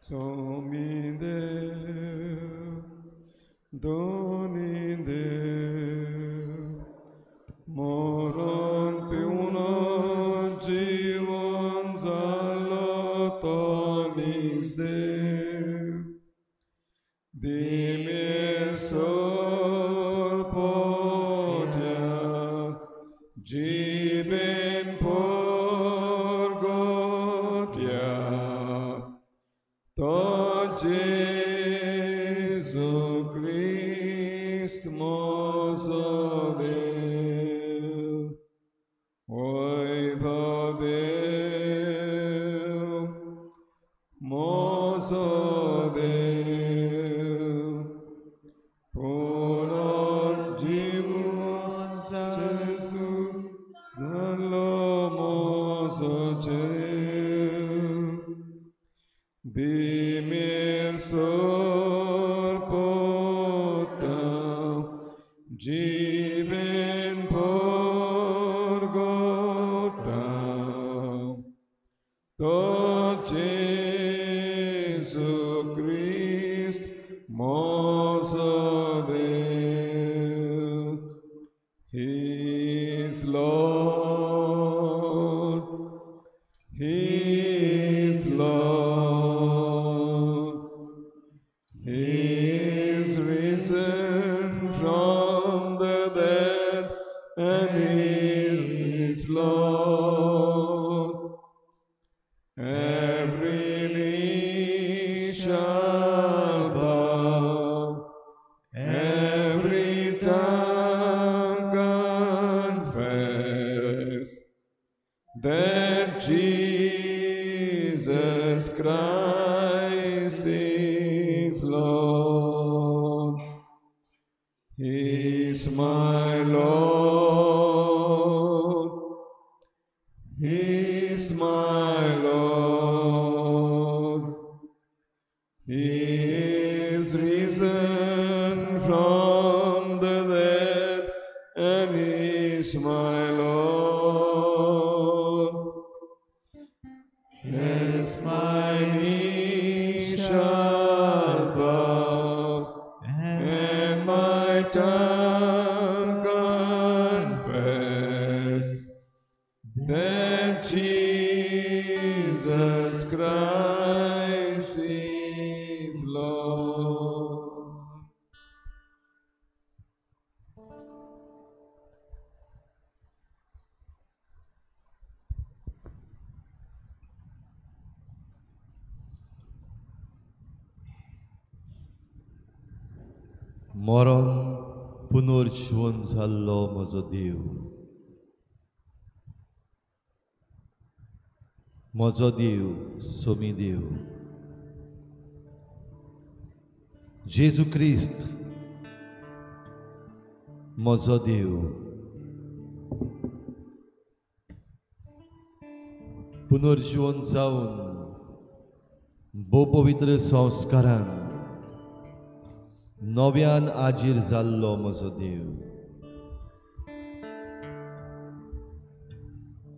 सोमी देव दोनी देव मरण पिवन जीवन जालो तो नीज देव दिमेर सोर पोट्या जीबेन पोरगोट्या तो जेजू क्रिस्त मोजो देव वयतो देव मोजो देव पुनर्जीवन जेजू जालो मोजो देव दिमेर सोर पोटा जीबेन पोरगोटा तो जेजू क्रिस्त मोजो देव. He is Lord, He is Lord, He is risen from the dead and He is Lord. Every knee shall bow, every tongue confess that Jesus Christ is Lord. He is my Lord, He is my Lord, He is risen from the dead and He is my Lord. Yes, my knee shall bow and my tongue confess that Jesus Christ is Lord. मरण पुनर्जीवन जाल्लो म्हजो देव, म्हजो देव सोमी देव जेजू क्रिस्त म्हजो देव पुनर्जीवन जावन भोव पवित्र संस्कारान नव्यान आजीर जाल्लो म्हजो देव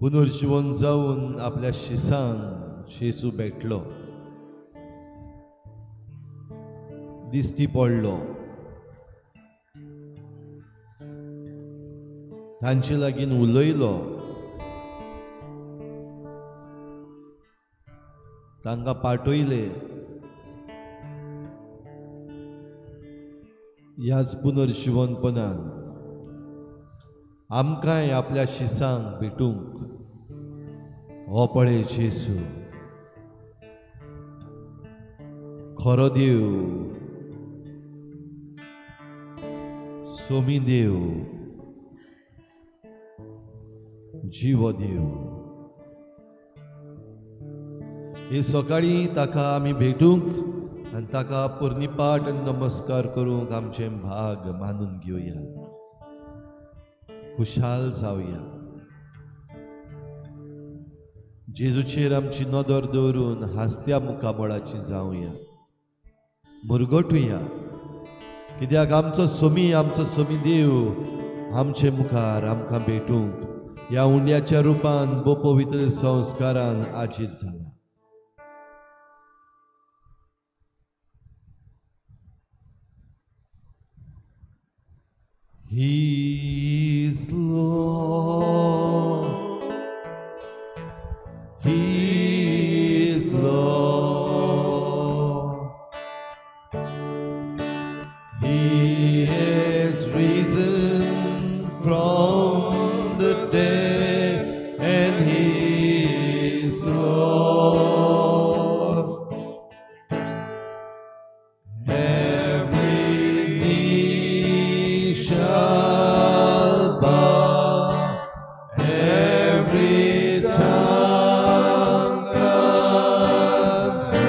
पुनर्जीवन जावन आपल्या शिसान जेजू भेटलो, दिश्टी पडलो, तांचे लागीं उलयलो, तांकां पाठयले. ह्याच पुनर्जीवनपणान आमकांय आपल्या शिसांक भेटूंक हो पळय जेजू खरो देव, सोमी देव, जिवो देव. हे सकाळीं ताका आमी भेटूंक आनी ताका पुर्णिपाठ आनी नमस्कार करूंक आमचें भाग मानून घेवया, खुशाल जावया. जेजूचेर आमची नदर दवरून हांसत्या मुखामळाची जावया, मुरगटुया, कित्याक आमचो सोमी, आमचो सोमी देव आमचे मुखार आमकां भेटूंक ह्या उंड्याच्या रुपान भोव पवित्र संस्कारान आजीर जाला. He is Lord. He is Lord. He has risen from the dead, and He is Lord. Every knee shall bow, every tongue confess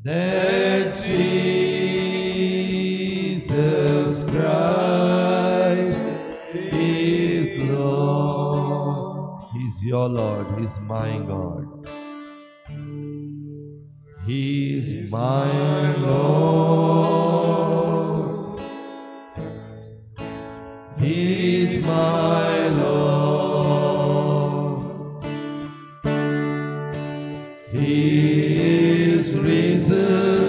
that Jesus Christ is Lord. He's your Lord, He's my God. He is my Lord. He is my Lord. He is risen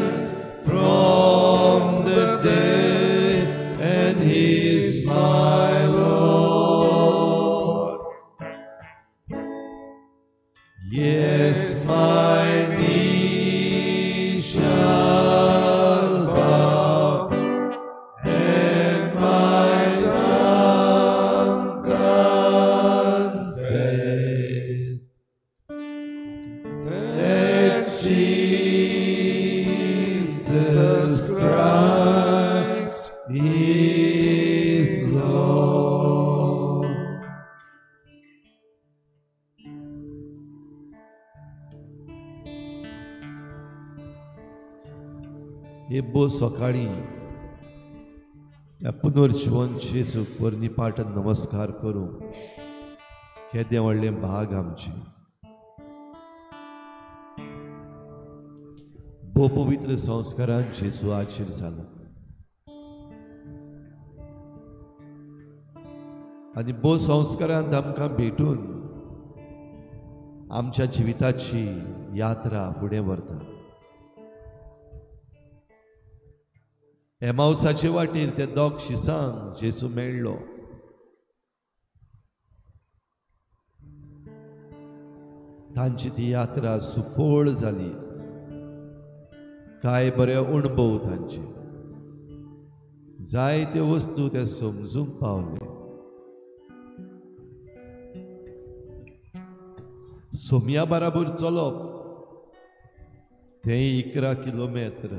from the dead, and He is my Lord. Yes, my knee shall bow, and my tongue confess that Jesus Christ is Lord. एब्बो सकाळी ह्या पुनर्जिवन जेजूक पोरणी नमस्कार करूं केदें व्हडलें भाग आमचें. भोव पवित्र संस्कारान जेजू हाजीर जाला आनी भोव संस्कारांत आमकां भेटून आमच्या जिविताची यात्रा फुडें व्हरता. एमावसाचे वाटेर त्या दोग शिसांक जेजू मेळ्ळो. तांची ती यात्रा सुफळ जाली. काय बरे अणभव तांचे, जायते वस्तू ते समजूंक पावले. सोम्या बराबर चलप तें 11 किलोमीटर.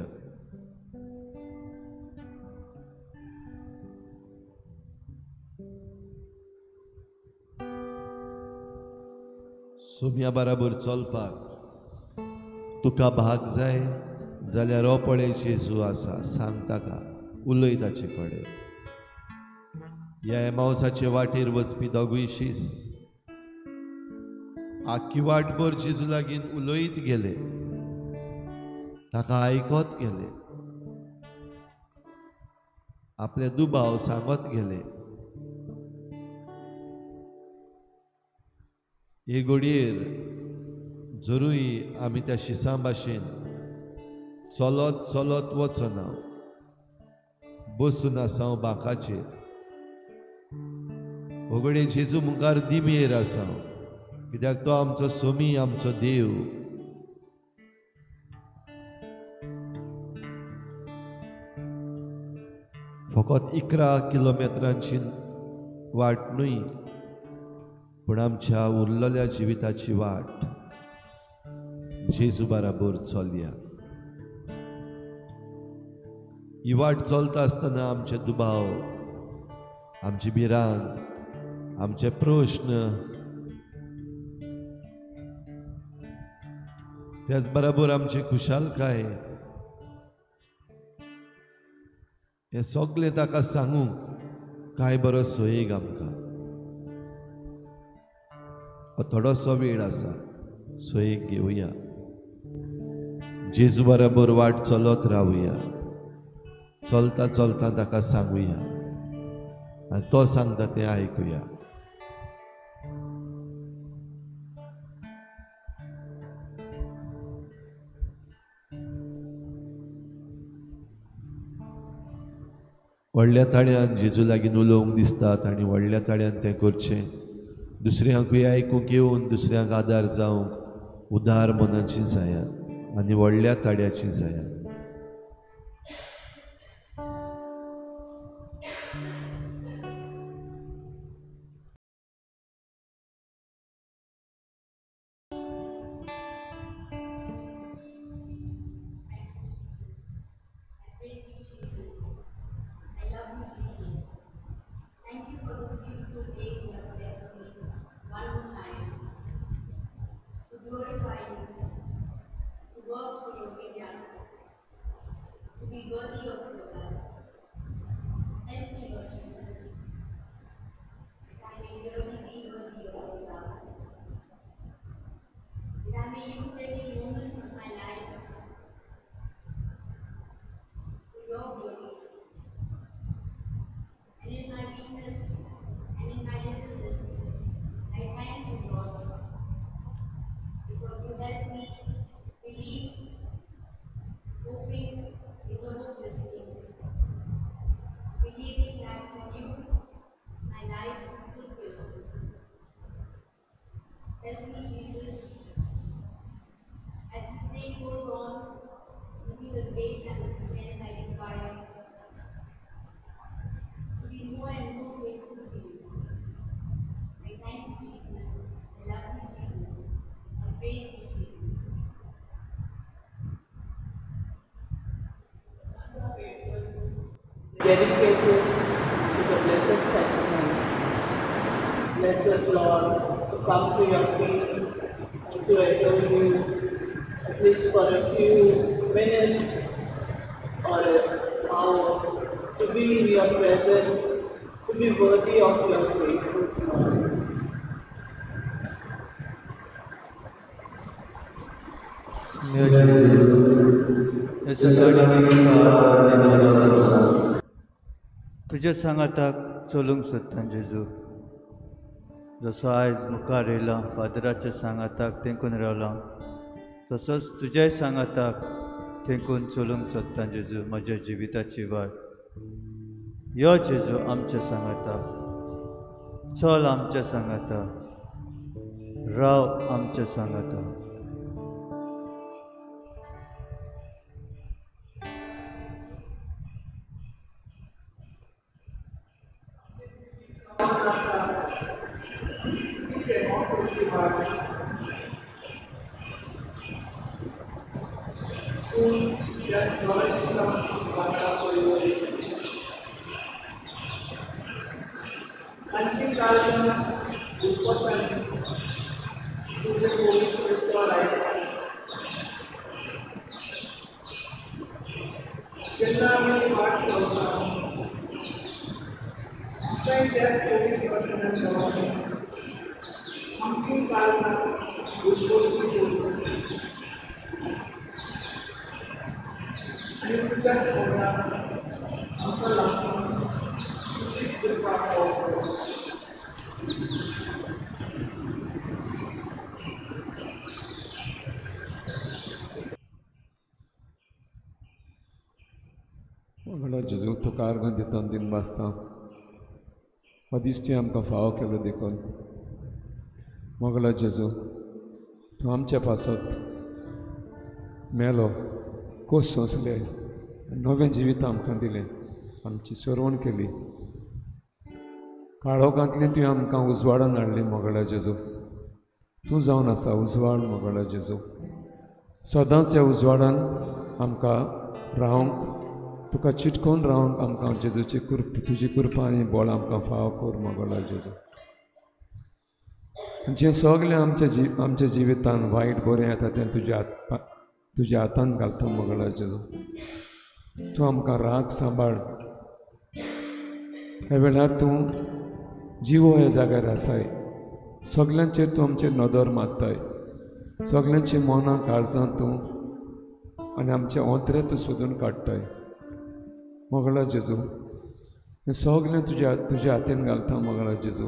सोम्या बराबर चलपाक तुका भाग जाय जाल्यार हो पळय जेजू आसा, सांग ताका, उलय ताचे कडेन. ह्या एमावसाचे वाटेर वचपी दोगूय शीस आख्खी वाटभर जेजू लागीं उलयत गेले, ताका आयकत गेले, आपले दुबाव सांगत गेले. हे घडयेर जरूय आमी त्या शिसां भाशेन चलत चलत वचना, बसून आसा बांकाचेर. हो घडये जेजू मुखार दिमेर आसा, कित्याक तो आमचो सोमी, आमचो देव. फकत 11 किलोमेत्रांची वाट न्हय, पूण आमच्या उरलेल्या जिविताची वाट जेजू बराबर चलया. ही वाट चलता आसतना आमचे दुबाव, आमची भिरांत, आमचे प्रश्न, त्याच बराबर आमची खुशालकाय, हें सगळें ताका सांगूंक काय बरो सोयेग आमकां. थोडोसो वेळ आसा, सोयेक घेवया, जेजू बराबर वाट चलत रावया. चलता चलता ताका सांगुया आनी तो सांगता तें आयकुया. व्हडल्या ताळ्यान जेजू लागीं उलोवंक दिसतात आनी व्हडल्या ताळ्यान तें करचें, दुसऱ्यांकूय आयकूंक येवन दुसऱ्यांक आदार जावंक उदार मनाची जायात आनी व्हडल्या ताळ्याची जायात. Dedicated to the Blessed Sacrament. Bless us, Lord, to come to your feet and to adore you at least for a few minutes or an hour, to be in your presence, to be worthy of your graces, Lord. तुज्या सांगाताक चलूंक सोदता जेजू, जसो आयज मुखार येयला फादराच्या सांगाताक तेंकून रावला, तसोच तुज्याय सांगाताक तेंकून चलूंक सोदता जेजू. म्हज्या जिविताची वाट यो जेजू आमच्या सांगाताक, चल आमच्या सांगाताक, राव आमच्या सांगाताक. जेजू तुका आर्गां दिता दिन वाचता हो दीस तुवें आमकां फावो केलो देखून. मोगलो जेजू तूं आमच्या पासत मेलो, कोस सोंसले, नवें जिवीत आमकां दिलें, आमची सोरवण केली, काळोखांतली तुवें आमकां उजवाडान हाडली. मोगळा जेजू तूं जावन आसा उजवाड. मोगळा जेजू सदांच ह्या उजवाडान आमकां रावंक, तुका चिटकोवन रावंक आमकां जेजूची कृप, तुजी कृपा आनी बळ आमकां फावो कर. मोगळा जेजू जें सगळें आमच्या जिवितान वायट बरें येता तें तुज्या हातान घालता. मोगळा जेजू तूं आमकां राग सांबाळ. ह्या वेळार तूं जिवो ह्या जाग्यार आसाय, सगल्यांचेर तूं आमचेर नदर मारताय, सगल्यांची मनां काळजां तूं आनी आमचे ओंत्रे तूं सोदून काडटाय. मोगळा जेजू हें सगळें तुज्या हातीन घालता. मोगळा जेजू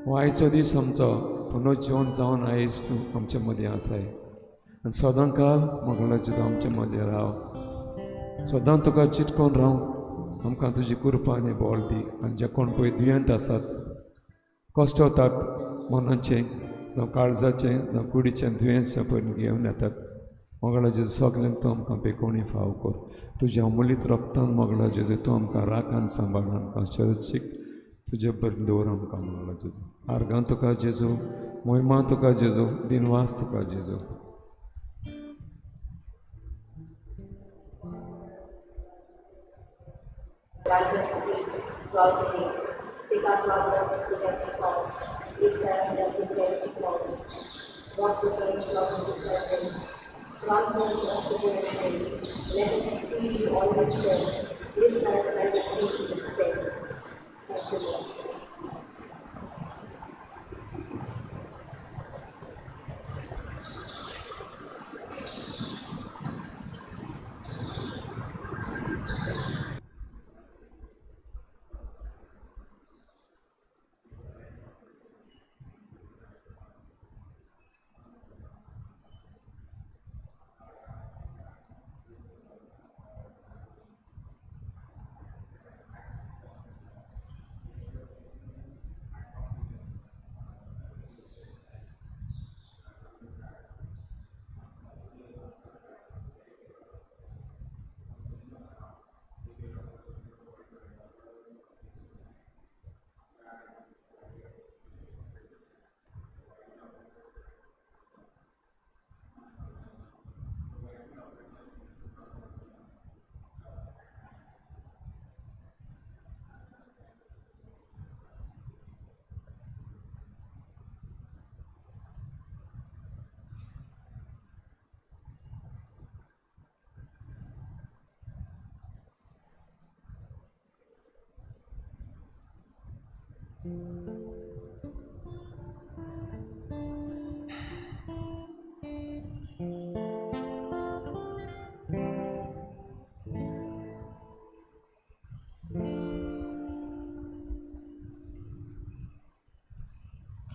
हो आयचो दीस आमचो पुनर्जीवन जावन आयज तूं आमचे मदीं आसाय आनी सदां काल मोगळा जेजू आमचे मदीं राव, सदां तुका चिटकोवन राव. आमकां तुजी कृपा आनी बळ दी आनी जे कोण पळय दुयेंत आसात कश्ट वतात मनाचें जावं काळजाचें जावं कुडीचें दुयेंस पळय घेवन येतात मोगळा जेजू सगल्यांक तूं आमकां बेकोणी फाव कर तुज्या अमुलीत रक्तान मोगळा जेजू तूं आमकां राख आनी सांबाळ आमकां शरशीक तुजे बरें दवर आमकां मोगळा जेजू आर्गां तुका जेजू मोहिमा तुका जेजू दिनवास तुका जेजू. Throughout the day, take our problems to that spot, lift us and prepare to fall. Walk with us, Lord, to serve. Grant us not to go astray. Let us feel you always there. Lift us and defeat despair. Thank you, Lord.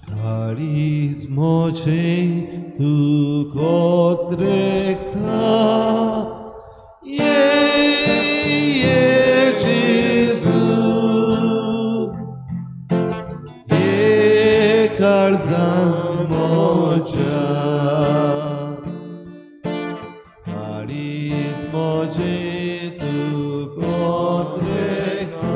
Karis moche tu kotrekta ye ye Jesu ye karzan mocha Karis moche tu kotrekta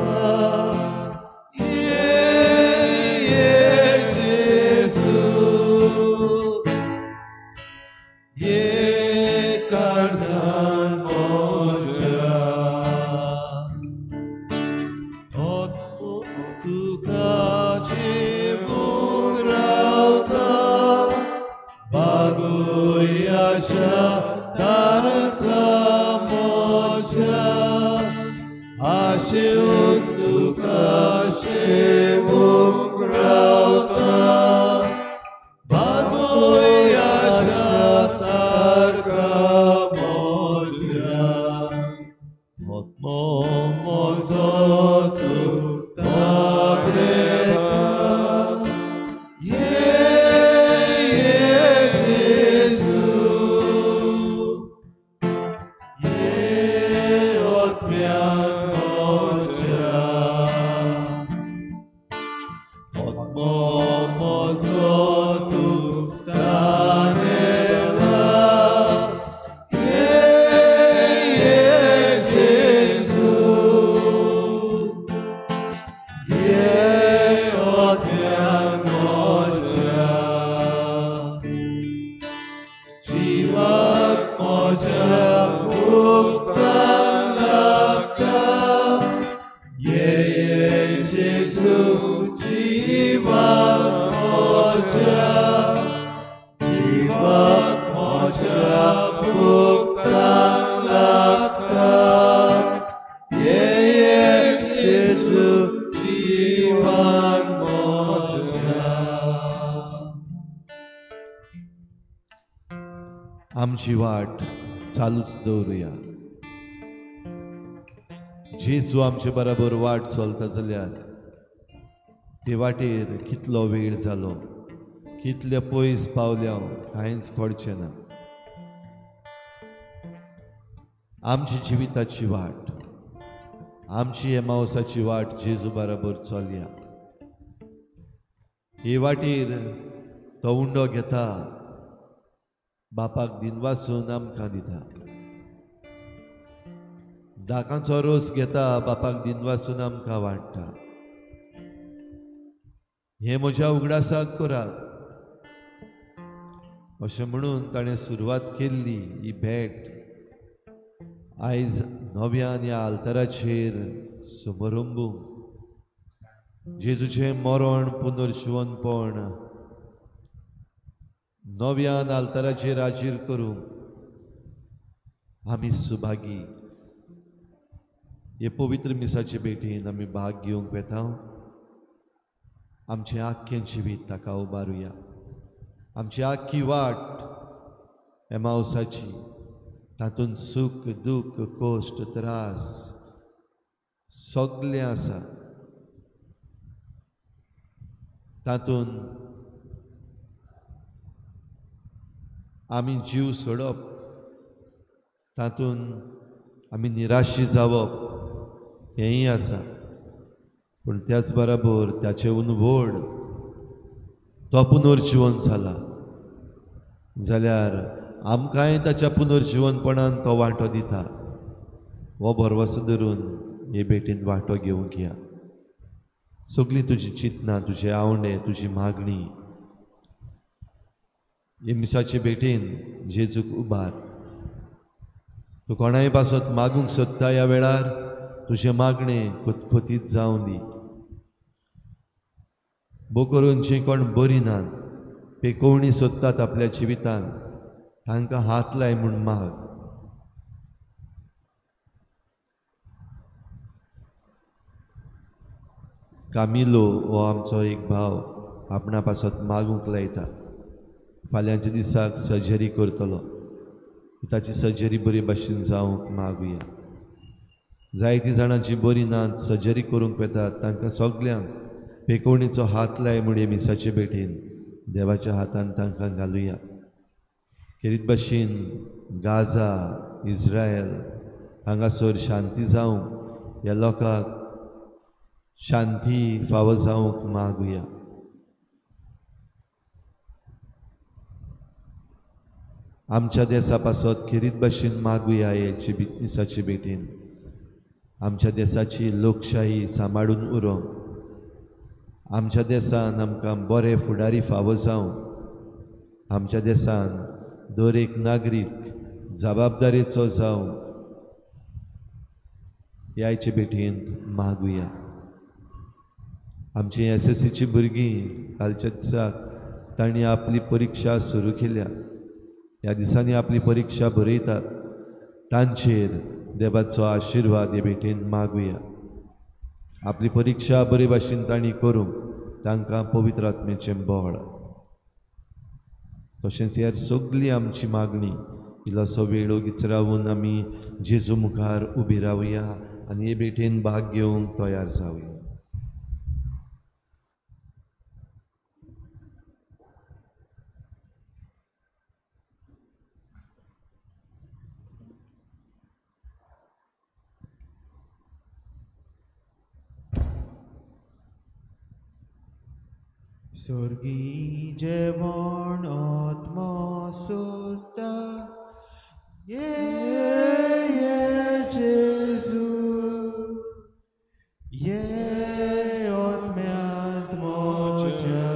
आमची वाट चालूच दवरुया. जेजू आमचे बराबर वाट चलता जाल्यार ते वाटेर कितलो वेळ जालो, कितले पयस पावल्या कांयच कळचें ना. आमची जिविताची वाट आमची एमावसाची वाट जेजू बराबर चलया. हे वाटेर तो उंडो घेता, बापाक दिनवासून आमकां दिता. दाकांचो रोस घेता, बापाक दिनवासून आमकां वांट्टा. हें म्हज्या उगडासाक करात अशें म्हणून ताणें सुरवात केल्ली ही भेट आयज नव्यान ह्या आल्ताराचेर समारंभूंक जेजूचें मरण पुनर्जिवनपण नव्यान आल्ताराचेर हाजीर करूंक आमी सुभागी. हे पवित्र मिसाचे भेटीन आमी भाग घेवंक वेता. आमचें आख्खें जिवीत ताका उबारुया. आमची आख्खी वाट एमावसाची, तातूंत सूख दुख्ख कश्ट त्रास सगळें आसा. तातूंत आमी जीव सोडप, तातूंत आमी निराशी जावप हेंय आसा. पूण त्याच बराबर ताचेहून व्हड तो पुनर्जिवन जाला जाल्यार आमकांय ताच्या पुनर्जिवनपणान तो वांटो दिता. हो भरवसो धरून हे भेटीन वांटो घेवंक या. सगळीं तुजी चिंतनां, तुजे आवंडे, तुजी मागणी हे मिसाचे भेटीन जेजूक उबार. तूं कोणाय पासत मागूंक सोदता ह्या वेळार तुजें मागणें खतखतीत जावं दी. भोव करून जीं कोण बरीं नात, पेकोवणी सोदतात आपल्या जिवितांत, तांकां हात लाय म्हूण माग. कामिलो हो आमचो एक भाव आपणा पासत मागूंक लायता. फाल्यांच्या दिसाक सर्जरी करतलो, ताची सर्जरी बरी भाशेन जावंक मागुया. जायतीं जाणां जीं बरीं नात, सर्जरी करूंक वेतात, तांकां सगल्यांक पेकोवणीचो हात लाय म्हूण हे मिसाचे भेटीन देवाच्या हातान तांकां घालुया. खेरीत भाशेन गाझा, इस्रायल हांगासर शांती जावंक, ह्या लोकांक शांती फावो जावंक मागुया. आमच्या देसा पासत खेरीत भाशेन मागुया हे मिसाचे भेटीन. आमच्या देसाची लोकशाही सांबाळून उरोंक, आमच्या देसान आमकां बरे फुडारी फावो जावंक, आमच्या देसान दर एक नागरीक जबाबदारेचो जावंक ह्या आयचे भेटींत मागुया. आमची एसएससीची भुरगीं कालच्या दिसाक तांणी आपली परिक्षा सुरू केल्या. ह्या दिसांनी आपली परिक्षा बरयतात. तांचेर देवाचो आशिर्वाद हे भेटीन मागुया. आपली परिक्षा बरे भाशेन तांणी करूंक तांकां पवित्र आत्म्याचें बळ. तशेंच ह्या सगळी आमची मागणी इल्लोसो वेळ ओगीच रावून आमी जेजू मुखार उबी रावया आनी हे भेटेन भाग घेवंक तयार जावया. स्वर्गी जेवण आत्मा सोदता, ये ये जेजू, ये आत्म्यांत म्हज्या.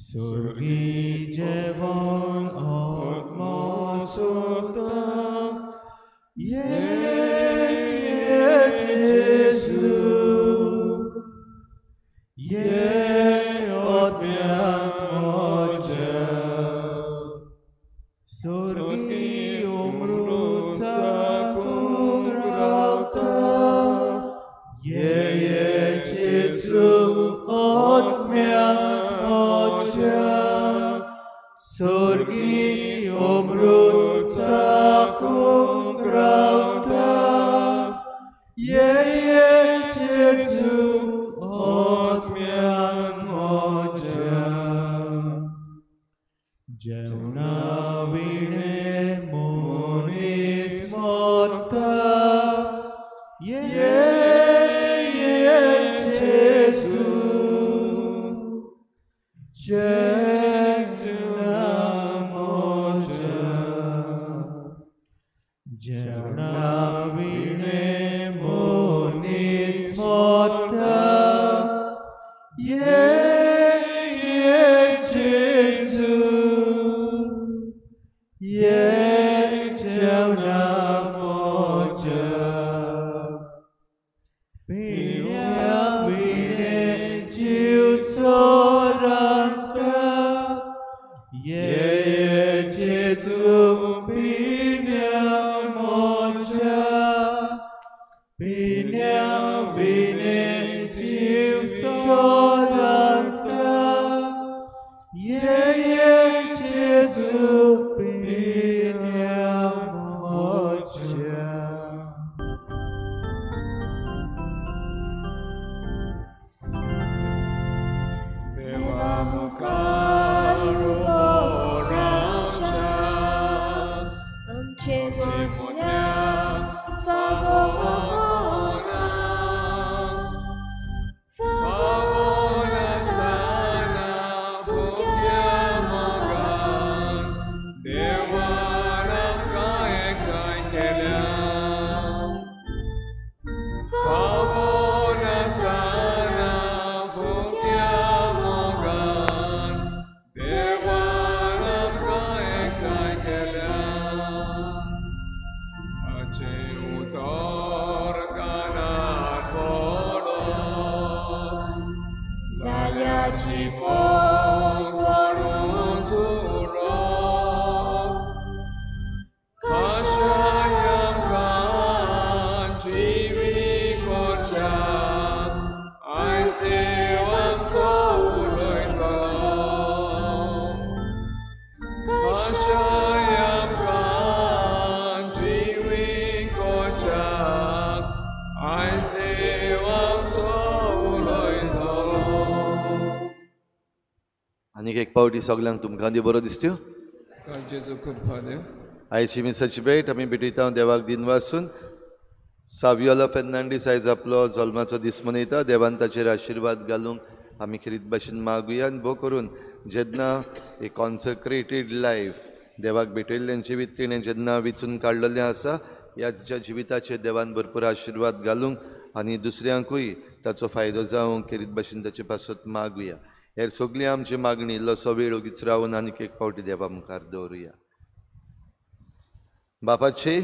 स्वर्गी जेवण आत्मा सोदता, ये ये जेजू, ये आत्म्यांत म्हज्या. स्वर्गी अमृत चाकूंक रावता, ये ये जेजू आत्म्यांत म्हज्या. स्वर्गी अमृत चाकूंक रावता, जेवणा मोजा जेवणा विणे मनीस मोता ये ये जेजू ये जेवणा मोजा पिण्या विणे जीव सोरांता ये जेजू पिण्या मोजा पिण्या विणे जीव सोरांता ये जेजू पिण्या मोजा. देवा मुखार उबो रावच्या आमचे मोन्याक फावो फावो फावो नासतना फुग्या मोगान देवान आमकां एकठांय केल्या. फावो नासतना फुग्या मोगान देवान आमकां एकठांय केल्या. हाचें उतर कानार पडत जाल्याची पडून सुरत कशाय आमकां जिवी करच्याक आयज देव आमचो उलयतलो. कशाय आमकां जिवी करच्याक आयज देव आमचो उलयतलो. आनीक एक पावटी सगल्यांक तुमकां दी बरो दिसत्यो. जेजू कृपा देव. आयची मिसाची भेट आमी भेटयता देवाक दिनवासून. सावियोला फेर्नांडीस आयज आपलो जल्माचो दीस मनयता. देवान ताचेर आशिर्वाद घालूंक आमी खेरीत भाशेन मागुया आनी भोव करून जेन्ना एक कॉन्सक्रेटेड लायफ देवाक भेटयल्लें जिवीत तिणें जेन्ना विचून काडलेलें आसा ह्या तिच्या जिविताचेर देवान भरपूर आशिर्वाद घालूंक आनी दुसऱ्यांकूय ताचो फायदो जावंक खेरीत भाशेन ताचे पासत मागुया. हेर सगळी आमची मागणी इल्लोसो वेळ ओगीच रावन आनीक एक फावटी देवा मुखार दवरुया. बापाचे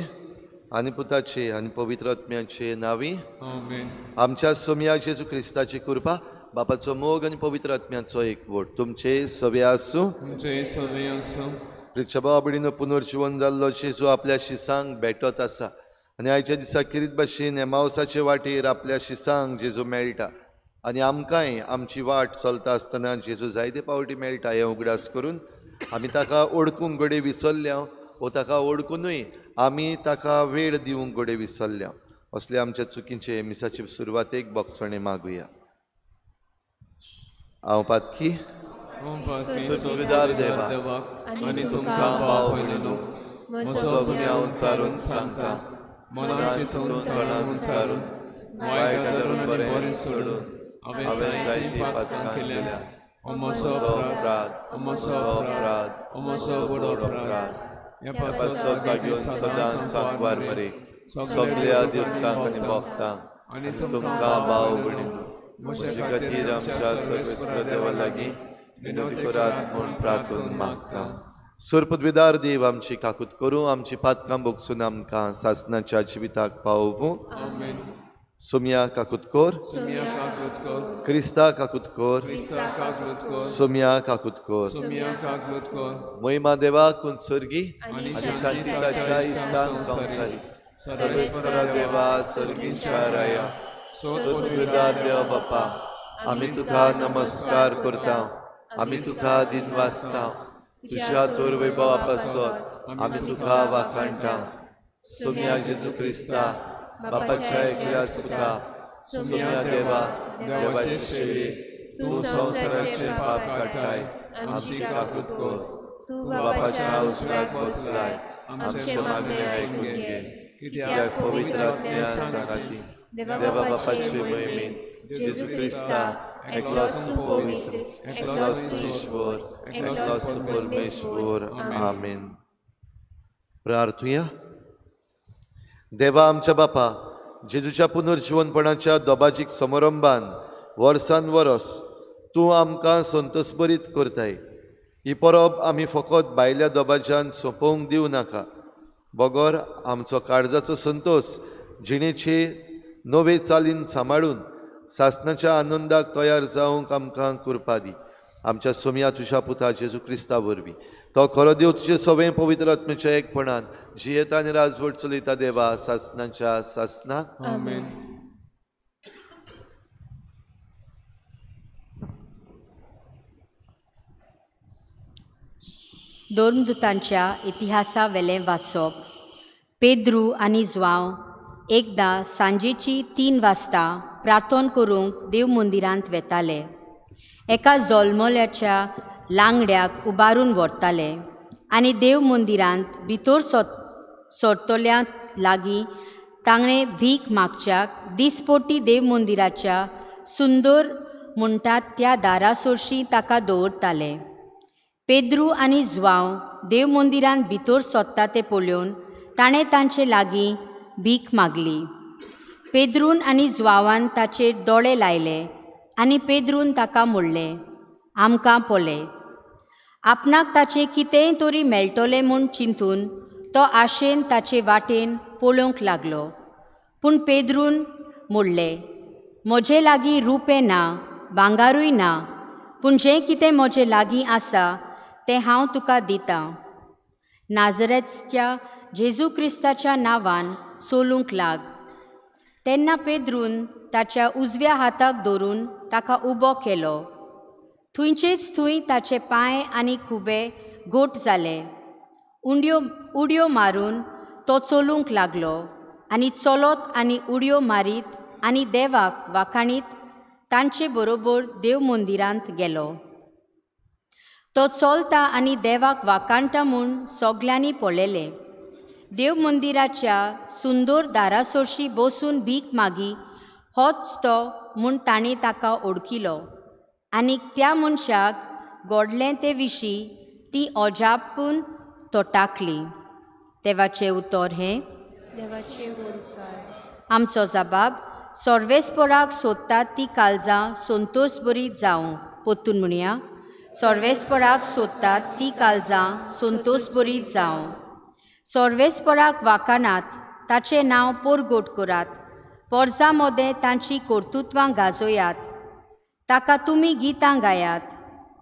आनी पुताचे आनी पवित्र आत्म्याचे नांवी आमेन. आमच्या सोमया जेजू क्रिस्ताची कृपा, बापाचो मोग आनी पवित्र आत्म्याचो एकवट तुमचे सवे आसूं. तुमचे सवे आसूं. प्रिच्छा बडीनो पुनर्जिवन जाल्लो जेजू आपल्या शिसांक भेटत आसा आनी आयच्या दिसा खेरीत भाशेन एमावसाचे वाटेर आपल्या शिसांक जेजू मेळटा आनी आमकांय आमची वाट चलता आसतना जेजू जायते पावटी मेळटा हें उगडास करून आमी ताका ओडकूंक घडये विसरल्या वो ताका ओडकुनूय आमी ताका वेळ दिवंक घडये विसरल्या. असले आमच्या चुकींचे मिसाचे सुरवातेक बोगसणें मागुया. हांव पातकी सुविदार देवा आनी तुमकां भाव भयणीनो म्हजो गुन्यांव सारून सांगता, मनान चिंतून तोंडान सारून वायट धरून बरें सोडून हांवें जायतीं पातकां केल्या. म्हजो अपराध, म्हजो अपराध, म्हजो व्हड अपराध. ह्या पासत लागून सदांच सांकवार मरे सगल्या देवतांक आनी भक्तांक आनी तुमकां भाव भयणीनो म्हजे खातीर आमच्या सर्वेस्पर देवा लागीं विनवती करात म्हूण प्रार्थून मागता. सुरपदविदार देव आमची काकूत करूं, आमची पातकां भोगसून आमकां सासनाच्या जिविताक पावोवूं. सोम्या काकूत कर, क्रिस्ता काकूत कर, सोम्या काकूत कर. महिमा देवा कुन स्वर्गी आनी शांती ताच्या इश्टान संवसारी. सर्वेस्परा देवा स्वर्गीच्या राया सुरपदविदार देव बापा आमी तुका नमस्कार करता, आमी तुका दिनवासता. तुज्या तोर वैभवा पासत आमी तुका वाखाणटा. सोम्या जेजू क्रिस्ता बापाच्या एकल्याच पुता सोम्या देवा देवाचे शेळी तूं संवसाराचे पाप काडटाय आमची काकूत कर. तूं बापाच्या उजव्याक बसलाय आमचे मागणे आयकून घे. कित्याक पवित्र आत्म्या सांगाती देवा बापाचे महिमेन जेजू क्रिस्ता एकलोच तूं पवित्र, एकलोच तूं ईश्वर, एकलोच तूं परमेश्वर. आमेन. प्रार्थुया. देवा आमच्या बापा, जेजूच्या पुनर्जिवनपणाच्या दोबाजीक समारंभान वर्सान वरस तूं आमकां संतोषभरीत करताय. ही परब आमी फकत भायल्या दबाज्यान सोंपोवंक दिवं नाका, बगर आमचो काळजाचो संतोष जिणेचे नवे चालीन सांबाळून सासणाच्या आनंदाक तयार जावंक आमकां कृपा दी. आमच्या सोम्या तुज्या पुता जेजू क्रिस्ता वरवीं, तो खरो देव तुजे सवें पवित्र आत्म्याच्या एकपणान जियेता आनी राजवट चलयता देवा सासणाच्या सासणाक. आमेन. धर्मदूतांच्या इतिहासा वेलें वाचप. पेद्रू आनी ज्वांव एकदां सांजेची 3 वाजता प्रार्थना करूंक देव मंदिरांत वेताले. एका जल्मल्याच्या लांगड्याक उबारून व्हरताले आनी देव मंदिरांत भितर सरतल्या लागीं ताणें भीक मागच्याक दिसपोटी देव मंदिराच्या सुंदर म्हणटात त्या दारा सरशीं ताका दवरताले. पेद्रू आनी ज्वांव देव मंदिरांत भितर सोदता तें पळोवन ताणें तांचे लागीं भीक मागली. पेद्रून आनी ज्वांवान ताचेर दोळे लायले आनी पेद्रून ताका म्हणलें, आमकां पळय. आपणाक ताचें कितेंय तरी मेळटलें म्हूण चिंतून तो आशेन ताचे वाटेन पळोवंक लागलो. पूण पेद्रून म्हणलें, म्हजे लागीं रुपें ना, भांगारूय ना, पूण जें कितें म्हजे लागीं आसा तें हांव तुका दितां. नाजरेतच्या जेजू क्रिस्ताच्या नांवान चलूंक लाग. तेन्ना पेद्रून ताच्या उजव्या हाताक धरून ताका उबो केलो. थंयचेच थंय ताचे पांय आनी खुबे घोट जाले. उडयो मारून तो चलूंक लागलो आनी चलत आनी उडयो मारीत आनी देवाक वाखाणीत तांचे बरोबर देव मंदिरांत गेलो. तो चलता आनी देवाक वाखाणटा म्हूण सगल्यांनी पळयलें. देव मंदिराच्या सुंदर दारासरशीं बसून भीक मागी होच तो म्हूण ताणें ताका ओळखिलो आनी त्या मनशाक घडलें ते विशीं ती अजापून तोटाकली. देवाचें उतर हें. देवाचें उपकार. आमचो जबाब सर्वेस्पराक सोदतात ती काळजां संतोषभरीत जावं. परतून म्हणया, सर्वेस्पराक सोदतात ती काळजां संतोषभरीत जावं. सर्वेस्पराक वाखाणात, ताचें नांव परगट करात, पोरसां मदें तांची कर्तुत्वां गाजयात. ताका तुमी गितां गायात,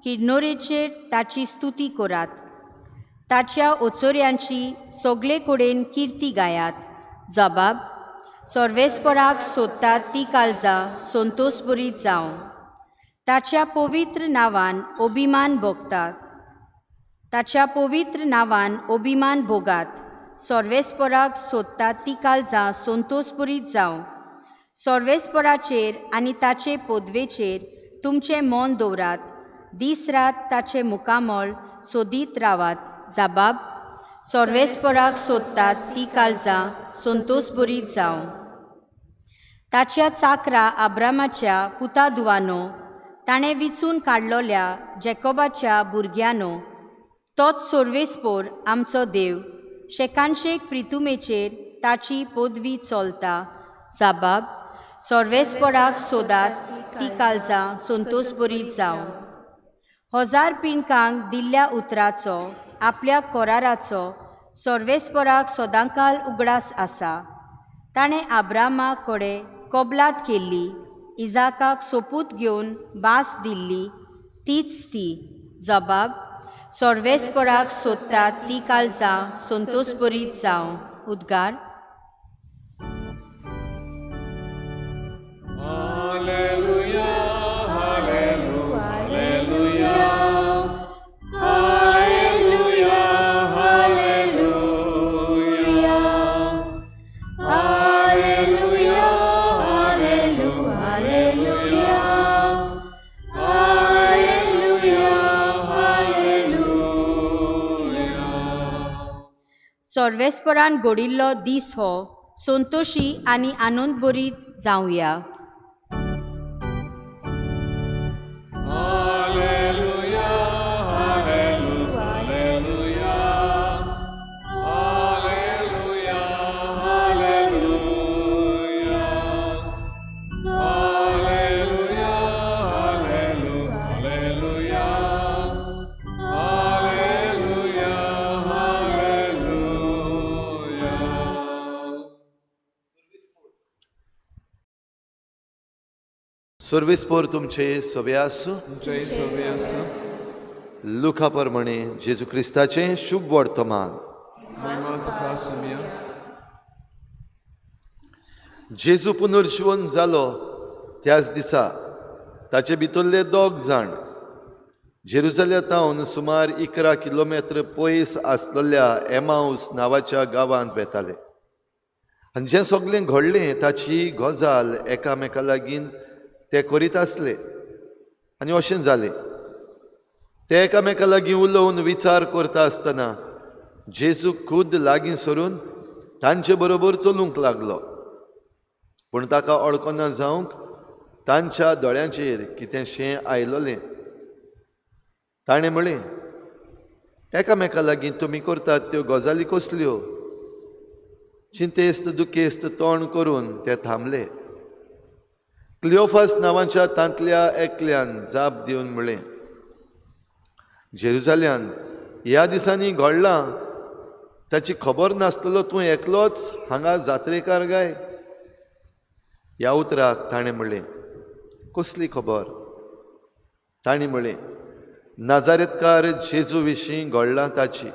किन्नरेचेर ताची स्तुती करात, ताच्या ओचोऱ्यांची सगळे कडेन किर्ती गायात. जबाब सर्वेस्पराक सोदतात ती काळजां संतोषभरीत जावं. ताच्या पवित्र नांवान अभिमान भोगतात, ताच्या पवित्र नांवान अभिमान भोगात. सर्वेस्पराक सोदतात ती काळजां संतोषभरीत जावं. सर्वेस्पराचेर आनी ताचे पदवेचेर तुमचें मन दवरात, दीस रात ताचें मुखामळ सोदीत रावात. जबाब सर्वेस्पराक सोदतात ती काळजां संतोषभरीत जावं. ताच्या चाकरा आब्रामाच्या पुता धुवानो, ताणें विचून काडलोल्या जेकोबाच्या भुरग्यांनो, तोच सर्वेस्पोर आमचो देव, शेकानशेक प्रितुमेचेर ताची पदवी चलता. जबाब सर्वेस्पराक सोदात ती काळजां संतोषभरीत जावं. 1000 पिंडकांक दिल्ल्या उतराचो, आपल्या कराराचो सर्वेस्पराक सदांकाल उगडास आसा. ताणें आब्रामा कडेन कबलात केल्ली, इजाकाक सोपूत घेवन भास दिल्ली, तीच ती. जबाब सर्वेस्पराक सोदतात ती काळजां संतोषभरीत जावं. उद्गार. Hallelujah, hallelujah, hallelujah, hallelujah, hallelujah, hallelujah, hallelujah, hallelujah. सर्वेस्परान घडिल्लो दीस हो संतोशी आनी आनंदभरीत जावया. सर्वेस्पोर तुमचे सवे आसूं. लुका प्रमाणे जेजू क्रिस्ताचें शुभ वर्तमान. जेजू पुनर्जीवन जालो त्याच दिसा ताचे भितरले दोग जाण जेरुजालेमांत सुमार 11 किलोमीटर पयस आसलेल्या एमाउस नांवाच्या गांवांत वेताले आनी जें सगळें घडलें ताची गजाल एकामेका लागीं ते करीत आसले. आनी अशें जालें, ते एकामेका लागीं उलोवन विचार करता आसतना जेजू खुद लागीं सरून तांचे बरोबर चलूंक लागलो. पूण ताका वळखना जावंक तांच्या दोळ्यांचेर कितेंशें आयलोलें. ताणें म्हळें, एकामेका लागीं तुमी करतात त्यो गजाली कसल्यो? चिंतेस्त दुखेस्त तोंड करून ते थांबले. क्लियोफास नांवाच्या तांतल्या एकल्यान जाप दिवन म्हळें, जेरुजाल्यान ह्या दिसांनी घडलां ताची खबर नासलेलो तूं एकलोच हांगा जात्रेकार गाय? ह्या उतराक ताणें म्हळें, कसली खबर? ताणें म्हळें, नाजारेतकार जेजू विशीं घडलां ताची.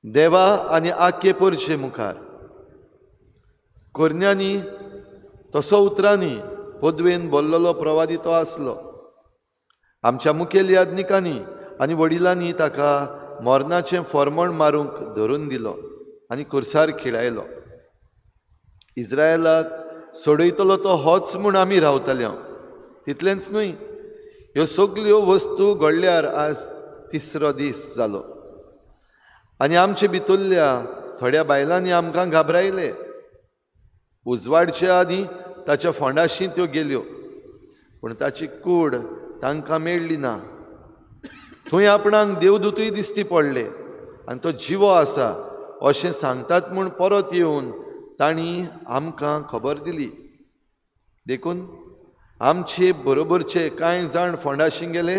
देवा आनी आख्खे परचे मुखार करण्यांनी तसो उतरांनी पदवेन बोल्लोलो प्रवादी तो आसलो. आमच्या मुखेल याज्ञिकांनी आनी वडिलांनी ताका मरणाचें फॉर्मण मारूंक धरून दिलो आनी कुर्सार खिळायलो. इज्रायलाक सोडयतलो तो होच म्हूण आमी रावताले. तितलेंच न्हय, ह्यो सगल्यो वस्तू घडल्यार आज तिसरो दीस जालो आनी आमचे भितरल्या थोड्या बायलांनी आमकां घाबरायले. उजवाडचे आदीं ताच्या फोंडाशी त्यो गेल्यो, पूण ताची कूड तांकां मेळ्ळी ना. थंय आपणाक देवदूतय दिसती पडले आनी तो जिवो आसा अशें सांगतात म्हूण परत येवन तांणी आमकां खबर दिली. देखून आमचे बरोबरचे कांय जाण फोंडाशी गेले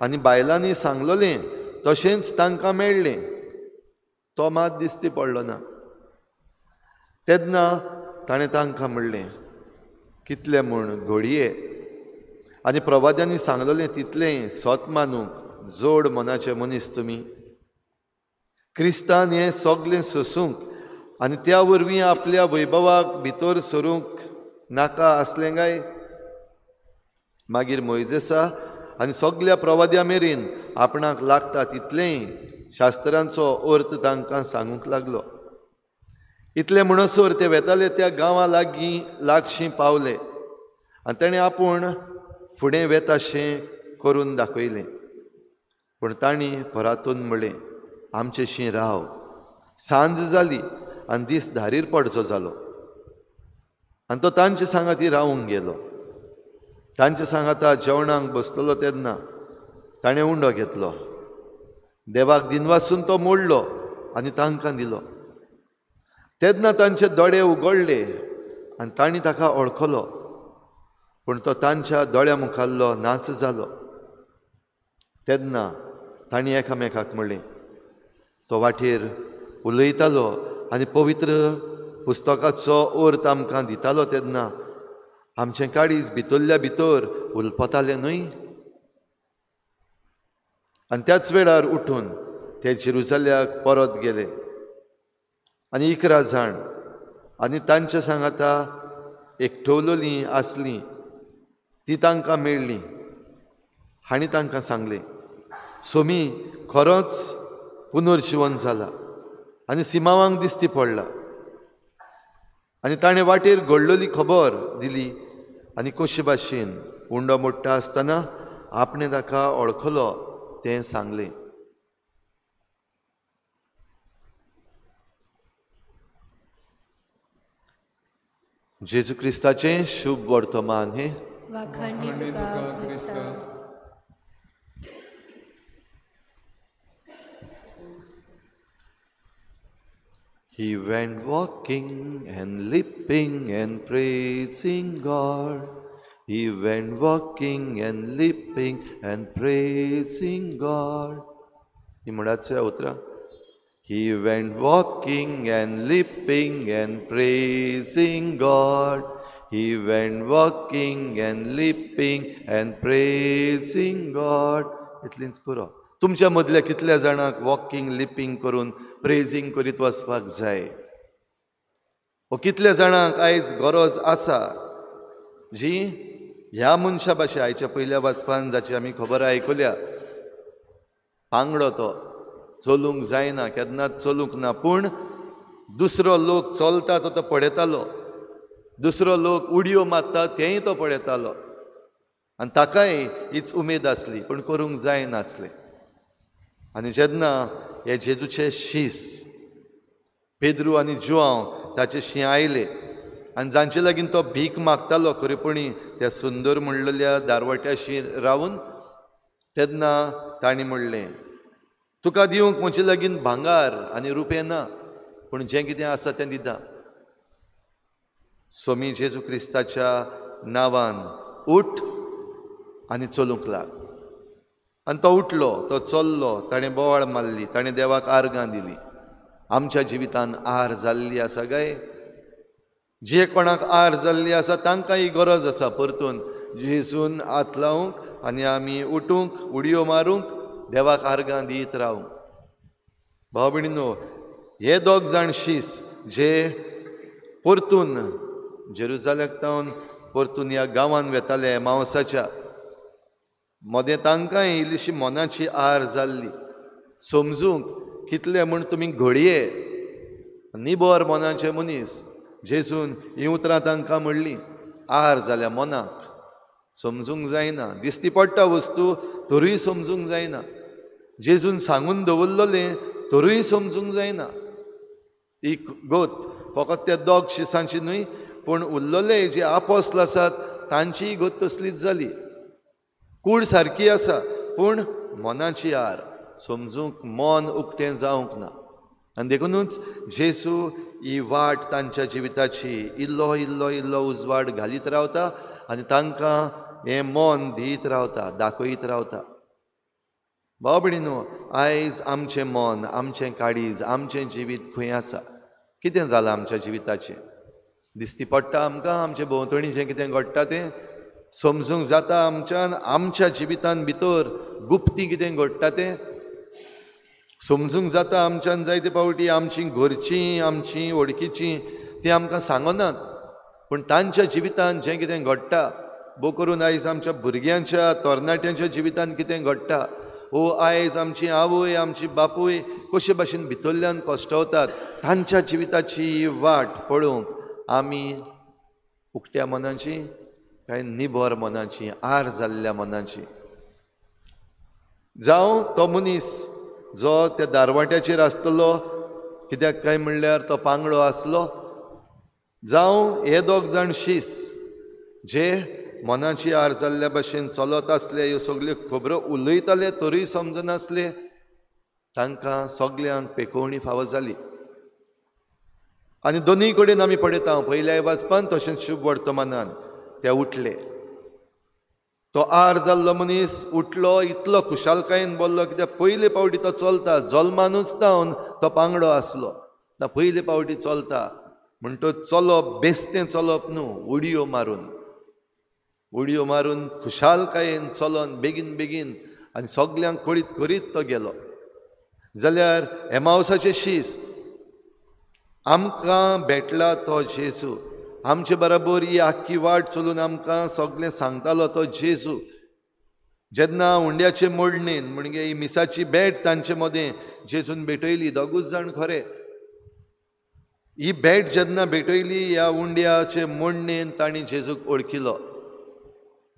आनी बायलांनी सांगलोलें तशेंच तांकां मेळ्ळें. तो मात दिसती पडलो ना. तेन्ना ताणें तांकां म्हणलें, कितलें म्हूण घडये आनी प्रवाद्यांनी सांगलोलें तितलें सत मानूंक जोड मनाचे मनीस तुमी. क्रिस्तान हें सगळें सोसूंक आनी त्या वरवीं आपल्या वैभवाक भितर सरूंक नाका आसलें काय? मागीर मोयजेसा आनी सगल्या प्रवाद्या मेरेन आपणाक लागता तितलेंय शास्त्रांचो अर्थ तांकां सांगूंक लागलो. इतलें म्हणसर ते वेताले त्या गांवा लागीं लागशीं पावले आनी ताणें आपूण फुडें वेताशें करून दाखयलें. पूण तांणी परातून म्हळें, आमचेशी राव, सांज जाली आनी दीस धारीर पडचो जालो. आनी तो तांचे सांगाती रावूंक गेलो. तांचे सांगाता जेवणाक बसतलो तेन्ना ताणें उंडो घेतलो, देवाक दिनवासून तो मोडलो आनी तांकां दिलो. तेन्ना तांचे दोळे उगडले आनी तांणी ताका वळखलो, पूण तो तांच्या दोळ्या मुखाल्लो नाच जालो. तेन्ना तांणी एकामेकाक म्हणलें, तो वाटेर उलयतालो आनी पवित्र पुस्तकाचो अर्थ आमकां दितालो तेन्ना आमचें काळीज भितरल्या भितर उलपतालें न्हय? आनी त्याच वेळार उठून ते जेरुजाल्याक परत गेले आनी 11 जाण आनी तांच्या सांगाता एकठवलोलीं आसलीं ती तांकां मेळ्ळीं. हांणी तांकां सांगलें, सोमी खरोच पुनर्जीवन जाला आनी सिमावांक दिसती पडला. आनी ताणें वाटेर घडलोली खबर दिली आनी कशे भाशेन उंडो मोडटा आसतना आपणें ताका वळखलो तें सांगलें. जेजू क्रिस्ताचें शुभ वर्तमान हें. वाखाणणी तुका क्रिस्ता. He went walking and leaping and praising God. He went walking and leaping and praising God. ही म्हणाचे उतरां. He went walking and leaping and praising God. He went walking and leaping and praising God. इतलींच पुरो. तुमच्या मदल्या कितल्या जाणांक walking लिपींग करून प्रेजींग करीत वचपाक जाय? वो कितल्या जाणांक आयज गरज आसा जी ह्या मनशा भाशे आयच्या पयल्या वाचपान जाची आमी खबर आयकल्या, पांगडो तो चलूंक जायना, केन्नाच चलूंक ना, पूण दुसरो लोक चलता तो तो पळयतालो, दुसरो लोक उडयो मारता तेंय तो पळयतालो आनी ताकाय हीच उमेद आसली, पूण करूंक जायनासलें. आनी जेन्ना हे जेजूचे शीस पेद्रू आनी जुआंव ताचे शी आयले आनी जांचे लागीं तो भीक मागतालो खरेपणी त्या सुंदर म्हणलेल्या दारवट्याशी रावन, तेन्ना तांणी म्हणलें, तुका दिवंक म्हजे लागीं भांगार आनी रुपें ना, पूण जें कितें आसा तें दिता. स्वामी जेजू क्रिस्ताच्या नांवान उठ आनी चलूंक लाग. आनी तो उठलो, तो चल्लो, ताणें बोवाळ मारली, ताणें देवाक आर्गां दिली. आमच्या जिवितान आर जाल्ली आसा काय? जे कोणाक आर जाल्ली आसा तांकां ही गरज आसा परतून जेजून हात लावंक आनी आमी उठूंक, उडयो मारूंक, देवाक आर्गां दीत रावूंक. भाव भयणीनो, हे दोग जाण शीस जे परतून जेरुजालेक तावन परतून ह्या गांवान वेताले मावसाच्या मदें, तांकांय इल्लीशी मनाची आर जाल्ली. समजूंक कितले म्हूण तुमी घडये निबर मनाचे मनीस, जेजून हीं उतरां तांकां म्हणलीं. आर जाल्या मनाक, समजूंक जायना, दिसती पडटा वस्तू तरूय समजूंक जायना, जेजून सांगून दवरलेलें तरूय समजूंक जायना. ही गोत फकत त्या दोग शिसांची न्हय, पूण उरलेले जे आपोस्ल आसात तांचीय गोत तसलीच जाली. कूड सारकी आसा पूण मनाची आर, समजूंक मन उक्तें जावंक ना. आनी देखुनूच जेजू ही वाट तांच्या जिविताची इल्लो इल्लो इल्लो उजवाड घालीत रावता आनी तांकां हें मन दीत रावता, दाखयत रावता. भाव भयणीनो, आयज आमचें मन, आमचें काळीज, आमचें जिवीत खंय आसा? कितें जालां आमच्या जिविताचें? दिसती पडटा आमकां आमचे भोंवतणी जें कितें घडटा तें समजूंक जाता आमच्यान? आमच्या जिवितान भितर गुप्ती कितें घडटा तें समजूंक जाता आमच्यान? जायते फावटी आमची घरचीं, आमची वळखीचीं तीं आमकां सांगनात, पूण तांच्या जिवितान जें कितें घडटा, भोव करून आयज आमच्या भुरग्यांच्या, तरणाट्यांच्या जिवितान कितें घडटा, ओ आयज आमची आवय, आमची बापूय कशे भाशेन भितरल्यान कश्टवतात, तांच्या जिविताची वाट पळोवंक आमी उक्त्या मनाची काय निबर मनाची, आर जाल्ल्या मनाची? जावं तो मनीस जो त्या दारवाट्याचेर आसतलो, कित्याक काय म्हणल्यार तो पांगडो आसलो, जावं हे दोग जाण शीस जे मनाची आर जाल्ल्या भाशेन चलत आसले, ह्यो सगल्यो खबरो उलयताले तरूय समजनासले, तांकां सगल्यांक पेकोवणी फावो जाली. आनी दोनूय कडेन आमी पळयता, पयल्या वाचपान तशेंच शुभ वर्तमानान ते उठले. तो आर जाल्लो मनीस उठलो, इतलो खुशालकायेन बोल्लो, कित्याक पयले फावटी तो चलता, जल्मानूच तावन तो पांगडो आसलो, तो पयले फावटी चलता म्हणटच चलप बेस्तें चलप न्हू, उडयो मारून, उडयो मारून खुशालकायेन चलोन बेगीन बेगीन आनी सगल्यांक कळीत करीत तो गेलो. जाल्यार एमावसाचे शीस आमकां भेटला तो जेजू, आमचे बराबर ही आख्खी वाट चलून आमकां सगळें सांगतालो तो जेजू. जेन्ना उंड्याचे मोडणेन म्हणजे ही मिसाची भेट तांचे मदें जेजून भेटयली, दोगूच जाण खरे, ही भेट जेन्ना भेटयली ह्या उंड्याचे मोडणेन तांणी जेजूक वळखिलो.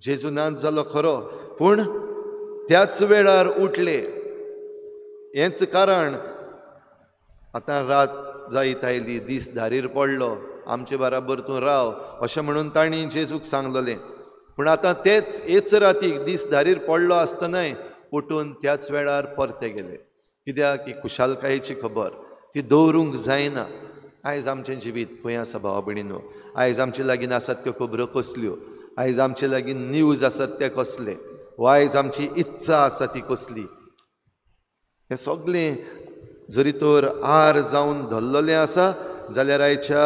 जेजू नाच जालो खरो, पूण त्याच वेळार उठले. हेंच कारण आतां रात जायत आयली, दीस धारीर पडलो, आमचे बराबर तूं राव अशें म्हणून तांणी जेजूक सांगलेलें. पूण आतां तेच हेच रातीक दीस धारीर पडलो आसतनाय उठून त्याच वेळार परते गेले. कित्याक? ही खुशालकायेची खबर ती दवरूंक जायना. आयज आमचें जिवीत खंय आसा भावा भयणीनो? आयज आमचे लागीं आसात त्यो खबरो कसल्यो? आयज आमचे लागीं न्यूज आसात ते कसले? वा आयज आमची इत्सा आसा ती कसली? हें सगळें जरी तर आर जावन धरलेलें आसा जाल्यार आयच्या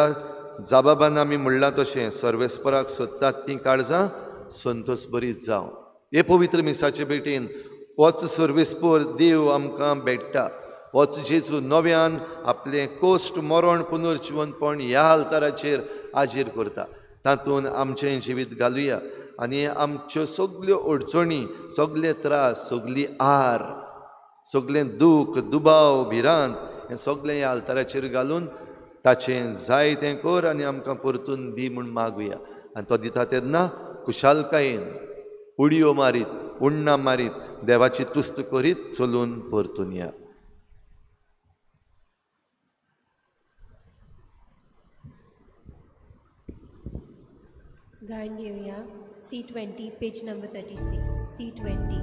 जाबाबान आमी म्हणलां तशें सर्वेस्पराक सोदतात तीं काळजां संतोस बरीत जावं. हे पवित्र मिसाचे भेटीन होच सर्वेस्पर देव आमकां भेट्टा. होच जेजू नव्यान आपलें कोश्ट मरण पुनर्जिवनपण ह्या आल्ताराचेर आजीर करता. तातूंत आमचें जिवीत घालुया आनी आमच्यो सगल्यो अडचणी, सगले त्रास, सगली आर, सगलें दूख, दुबाव, भिरांत हें सगलें ह्या आल्ताराचेर घालून ताचें जाय तें कर आनी आमकां परतून दी म्हूण मागुया. आनी तो दिता तेन्ना खुशालकायेन उडयो मारीत, उण्णां मारीत, देवाची तुस्त करीत चलून परतून या. गायन घेवया C20 page number 36 C20.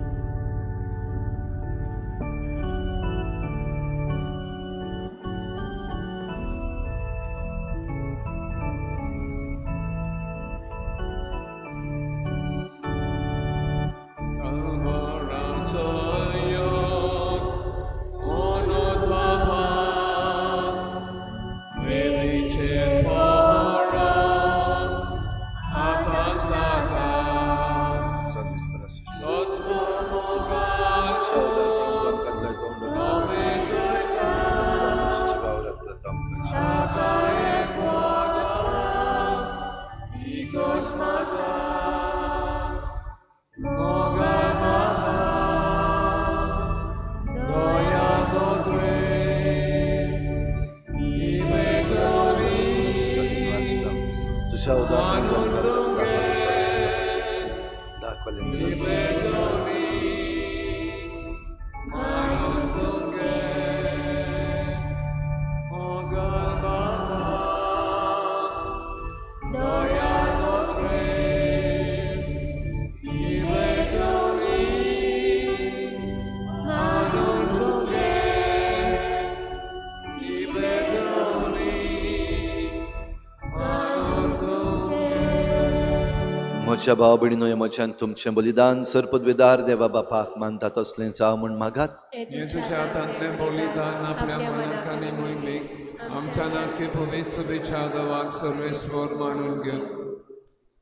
म्हज्या भाव भयणीनो, ह्या म्हज्यान तुमचें बलिदान सर्पद्वेदार देवा बापाक मानता तसलें जावं म्हूण मागात. जेजूच्या हातांतलें बलिदान आपल्या मनाक आनी मोहिमेक आमच्या नाके पवित्र शुभेच्छा देवाक सर्वेस्पर मानून घेवन.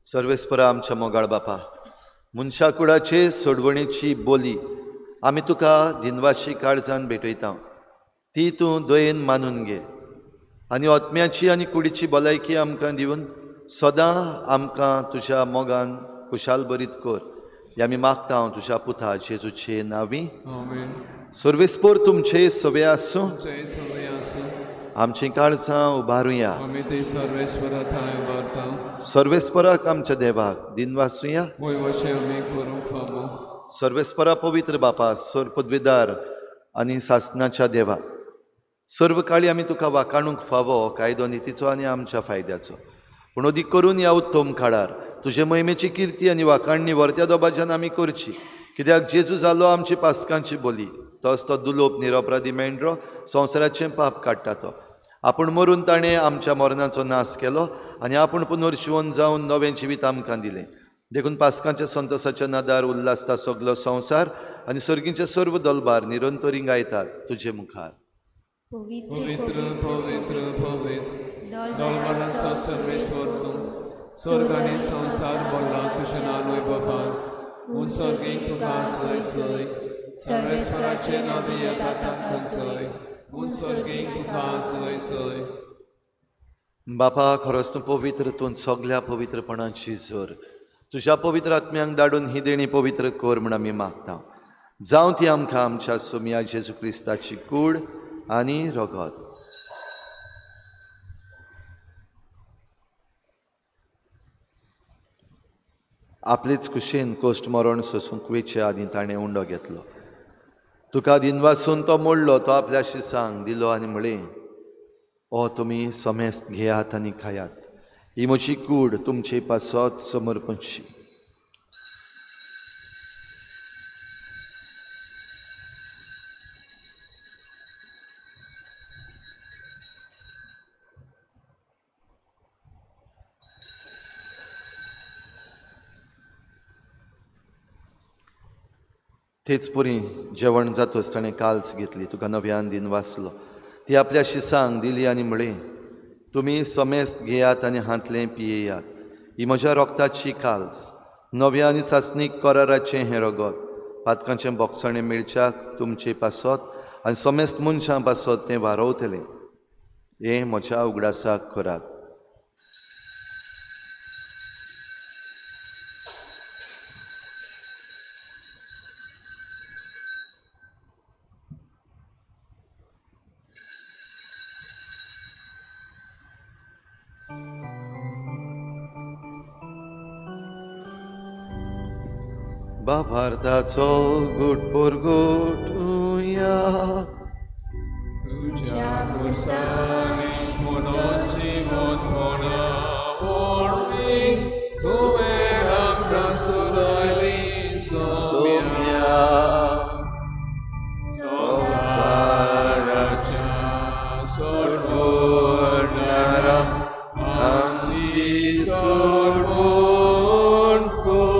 सर्वेस्परा आमच्या मोगाळ बापा, मनशा कुळाचे सोडवणेची बोली आमी तुका दिनवाशी काळजान भेटयता, ती तूं दयेन मानून घे आनी आत्म्याची आनी कुडीची भलायकी आमकां दिवन सदां आमकां तुज्या मोगान खुशाल बरीत कर. हें आमी मागता हांव तुज्या पुता जेजूचे नांवी. आमेन. सर्वेस्पर तुमचे सवे आसूं. आमचीं काळजां उबारुया. आमी ते सर्वेस्परा थंय उबारता. सर्वेस्पराक आमच्या देवाक दिनवासुया. वय वशें आमी करूंक फावो. सर्वेस्परा पवित्र बापा, सर्पद्वेदार आनी सासनाच्या देवा, सर्व काळी आमी तुका वाकाणूंक फावो कायदो नितीचो आनी आमच्या फायद्याचो. पूण अदीक करून ह्या उत्तम काळार तुजे महिमेची किर्ती आनी वाखाणणी वर्त्या दोबाज्यान आमी करची. कित्याक जेजू जालो आमची पास्कांची बोली, तोच तो दुलोप निरपराधी मेंढरो संवसाराचें पाप काडटा तो. आपूण मरून ताणें आमच्या मरणाचो नाश केलो आनी आपूण पुनर्जिवन जावन नवें जिवीत आमकां दिलें. देखून पास्कांच्या संतोसाच्या नादार उल्हासता सगलो संवसार आनी सर्गींचे सर्व दलबार निरंतरी गायतात तुजे मुखार. पवित्र पवित्र पवित्र दलबारांचो सर्वेश्वर तूं, स्वर्ग आनी संवसार भरला तुज्या नांव वैभवान. म्हूण सर्गीक तुका सय सय, सर्वेश्वराचे नांव येता तांकां सय, म्हूण सर्गीक तुका सय सय. बापा, खरोच तूं पवित्र, तूं सगल्या पवित्रपणाची जोर. तुज्या पवित्र आत्म्यांक धाडून ही देणी पवित्र कर म्हूण आमी मागता. जावं ती आमकां आमच्या सोमया जेजू क्रिस्ताची कूड आनी रगत. आपलेच कुशेन कोश्ट मरण सोसूंक वेचे आदीं ताणें उंडो घेतलो. तुका दिनवासून तो मोडलो, तो आपल्या शिसांक दिलो आनी म्हळें, ओ तुमी समेस्त घेयात आनी खायात, ही म्हजी कूड तुमचे पासत समर्पणशी. तेच पुरी जेवण जातच ताणें काल्स घेतली, तुका नव्यान दिन वाचलो, ती आपल्या शिसांक दिली आनी म्हळें, तुमी समेस्त घेयात आनी हांतलें पियेयात. ही म्हज्या रोगताची काल्स, नव्या आनी सासणीक कराराचें हें रगत. पातकांचें बोगसणें मेळच्याक तुमचे पासत आनी समेस्त मनशां पासत तें वारोवतलें. हें म्हज्या उगडासाक करात. बाबार्थाचो गुट परगटुया. तुज्या गुरसांनी म्हणून जिवंतपणा वरवीं तुवें आमकां सुरयली सोम्या. संवसाराच्या सोडवणारा आमची सोडवण कर.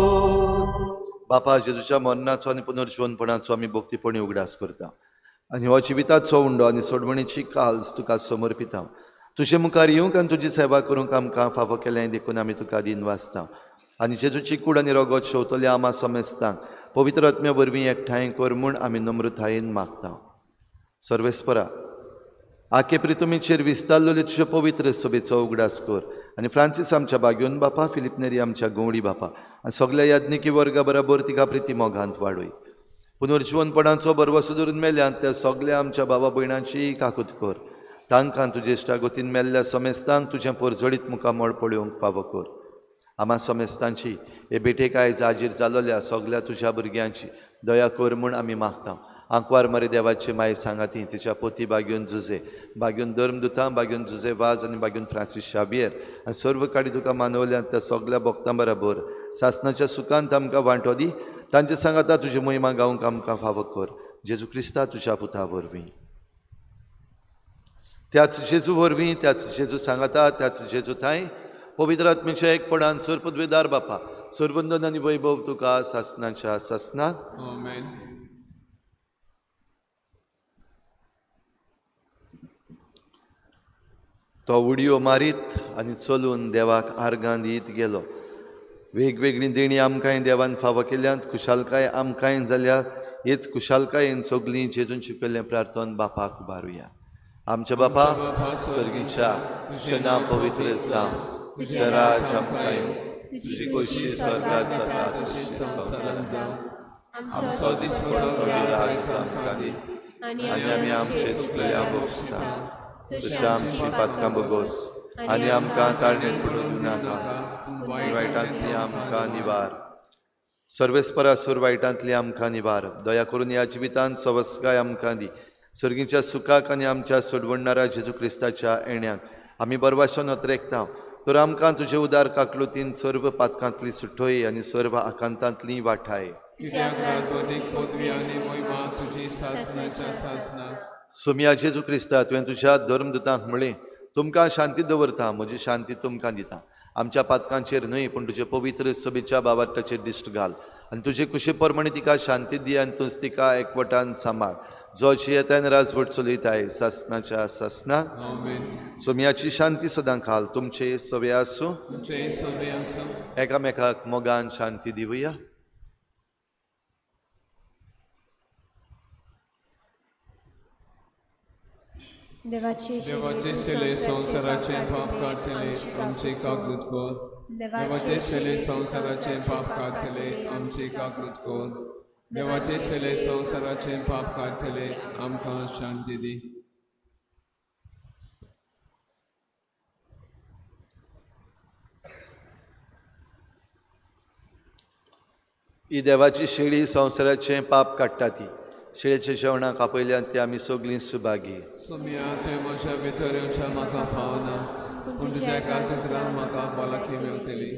बापा, जेजूच्या मरणाचो आनी पुनर्जिवनपणाचो आमी भक्तीपणी उगडास करता आनी हो जिविताचो उंडो आनी सोडवणीची काल्स तुका समर्पिता. तुजे मुखार येवंक आनी तुजी सेवा करूंक आमकां फावो केलें देखून आमी तुका दिन वाचता. आनी जेजूची कूड आनी रगत शेवतल्या आमा समेस्तांक पवित्र आत्म्या वरवीं एकठांय कर म्हूण आमी नम्रतायेन मागता. सर्वेस्परा, आके प्रितुमीचेर विस्तारलेले तुजे पवित्र सभेचो उगडास कर आनी फ्रांसीस आमच्या बाग्योन बापा, फिलीप नेरी आमच्या गवळी बापा आनी सगल्या याज्ञिकी वर्गा बराबर तिका प्रिती मोगांत वाडय. पुनर्जिवनपणाचो भरवसो धरून मेल्यांत त्या सगल्या आमच्या बाबा भयणांची काकूत कर. तांकां तुजे इश्टागतीन मेल्ल्या समेस्तांक तुजें परजळीत मुखामळ पळोवंक फावो कर. आमा समेस्तांची हे भेटेक आयज हाजीर जालोल्या सगल्या तुज्या भुरग्यांची दया कर म्हूण आमी मागता. आंकवार मरे देवाची माय सांगाती, तिच्या पोती बाग्योन जुजे, बाग्योन धर्मदुतां, बाग्योन जुजे वाज आनी बाग्योन फ्रांसीस शाबियर आनी सर्व काडी तुका मानवल्यात त्या सगल्या भक्तां बराबर सासनाच्या सुखांत आमकां वांटो दी. तांचे सांगाता तुजी महिमा गावंक आमकां फावो कर. जेजू क्रिस्ता तुज्या पुता वरवीं. त्याच जेजू वरवीं, त्याच जेजू सांगाता, त्याच जेजू थांय पवित्र आत्म्याच्या एकपणान सर्वपदवेदार बापा, सर्वंदन आनी वैभव तुका सासनाच्या सासनाक. आमेन. तो उडयो मारीत आनी चलून देवाक आर्गां दीत गेलो. वेगवेगळीं देणीं आमकांय देवान फावो केल्यांत, खुशालकाय आमकांय जाल्या. हेच खुशालकायेन सगळीं जेजून शिकयल्लें प्रार्थन बापाक उबारुया. आमच्या बापा स्वर्गीच्या, तुजें नांव पवित्र जावं, तुजें राज आमकां येवं, तुजी खोशी स्वर्गार जाता तशी संवसारांत जावं. आमचो दिसपडो आयज आमकां दी आनी आमी आमचे चुकलेल्या बक्षता तशें आमची पातकां बोगोस आनी आमकां ताळणेर पडून नाका, वायटांतली आमकां निवार. सर्वेस्परासूर वायटांतली आमकां निवार. दया करून ह्या जिवितांत सवस्काय आमकां दी. सर्गीच्या सुखाक आनी आमच्या सोडवणणारा जेजू क्रिस्ताच्या येण्याक आमी बरवाशन अत्रेकता. तर आमकां तुजे उदार काकलुतीन सर्व पातकांतली सुटोय आनी सर्व आकांतांतली वाठाय. सुम्या जेजू क्रिस्ता, तुवें तुज्या धर्मदुतांक म्हळें, तुमकां शांती दवरता, म्हजी शांती तुमकां दिता. आमच्या पातकांचेर न्हय पूण तुजे पवित्र सभेच्या बाबाटाचेर दिश्ट घाल आनी तुजे कुशे प्रमाणे तिका शांती दी आनी तूंच तिका एकवटान सांबाळ, जो जियेतान राजवट चलयताय सासनाच्या सासना. सोम्याची शांती सदां खाल तुमचे सवे आसूं. एकामेकाक मोगान शांती दिवया. देवाचे शिले संवसाराचे पाप काडटले आमचे काकूत कर. देवाचे शिले संवसाराचे पाप काडटले आमचे काकूत कर. देवाचे शिले संवसाराचे पाप काडटले आमकां शांती दी. ही देवाची शेळी संवसाराचें पाप काडटा ती शेळेच्या जेवणाक आपयल्यान ती आमी सगळीं सुभागी. सोम्या, तुवें म्हज्या भितर येवच्या म्हाका फावना, पूण तुज्या एका चित्रान म्हाका भलायकी मेवतली.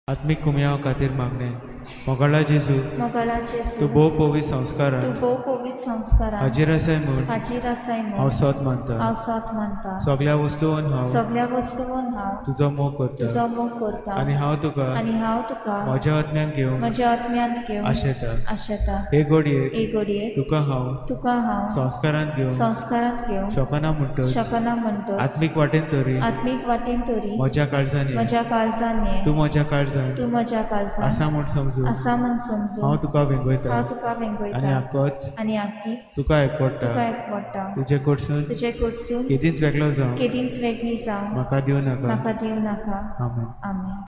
आत्मीक कुमयाव खातीर मागणें. मोगाळा जेजू, मोगाळा जेजू, तूं भोव पवित्र संस्कारान, तूं भोव पवित्र संस्कारान हाजीर आसाय म्हूण, हाजीर आसाय म्हूण हांव सोद मानता, हांव सोद मानता. सगळ्या वस्तून हांव, सगळ्या वस्तून हांव तुजो मोग करता, तुजो मोग करता. आनी हांव तुका, आनी हांव तुका म्हज्या आत्म्यान घेवंक, म्हज्या आत्म्यांत घेवंक आशेता, आशेता. हे घडयेक, हे घडयेक तुका हांव, तुका हांव संस्कारांत घेवंक, संस्कारांत घेवंक शकना म्हणटच, शकना म्हणटच, आत्मीक वाटेन तरी, आत्मीक वाटेन तरी म्हज्या काळजान, म्हज्या काळजान ये, तूं म्हज्या काळजान, तूं म्हज्या काळजान आसा म्हूण समजून, आसा म्हूण समजून हांव तुका वेंगयता, हांव तुका वेंगयता. आनी आकोच, आनी आकीच तुका एकवडटा, तुका एकवडटा. तुजे कडसून, तुजे कडसून केदींच वेगळो जावं, केदींच वेगळी जावं म्हाका दिवं नाका, म्हाका दिवं नाका. आमेन. आमेन.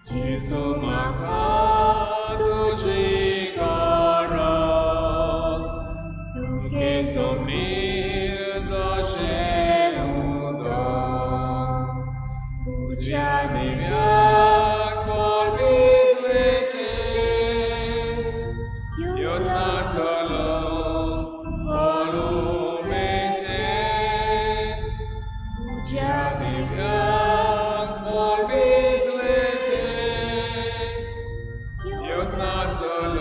जेजू म्हाका तुजी गरज, सुके जमनीर जशें उदक, तुज्या दिव्याक परबीसलेकें, यत्न चलोवंक बळुमेचें, तुज्या दिव्याक परबीसलेकें, यत्न चलोवंक.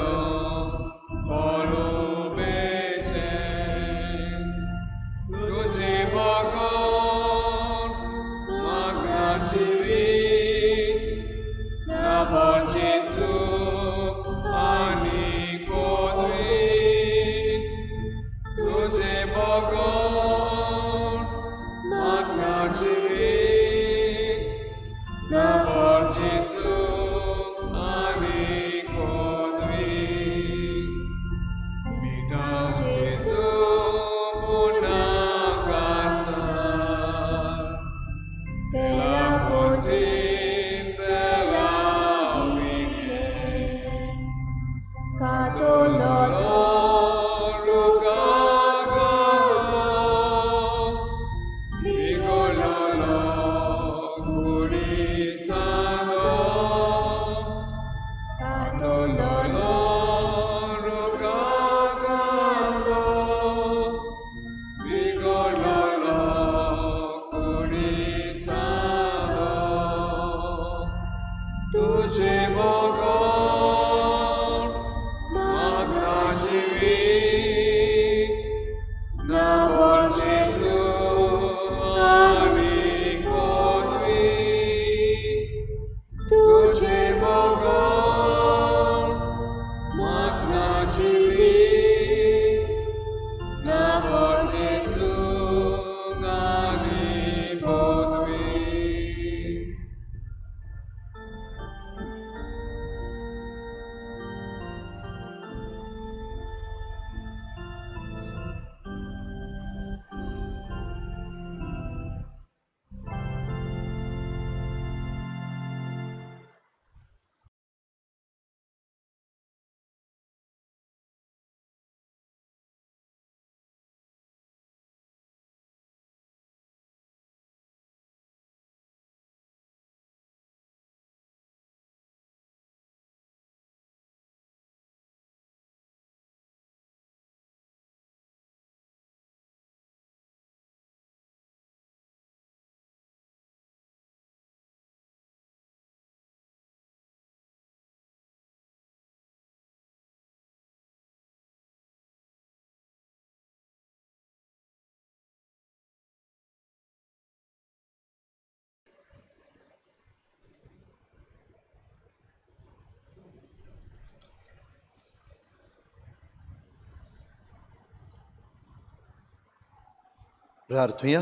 प्रार्थुया.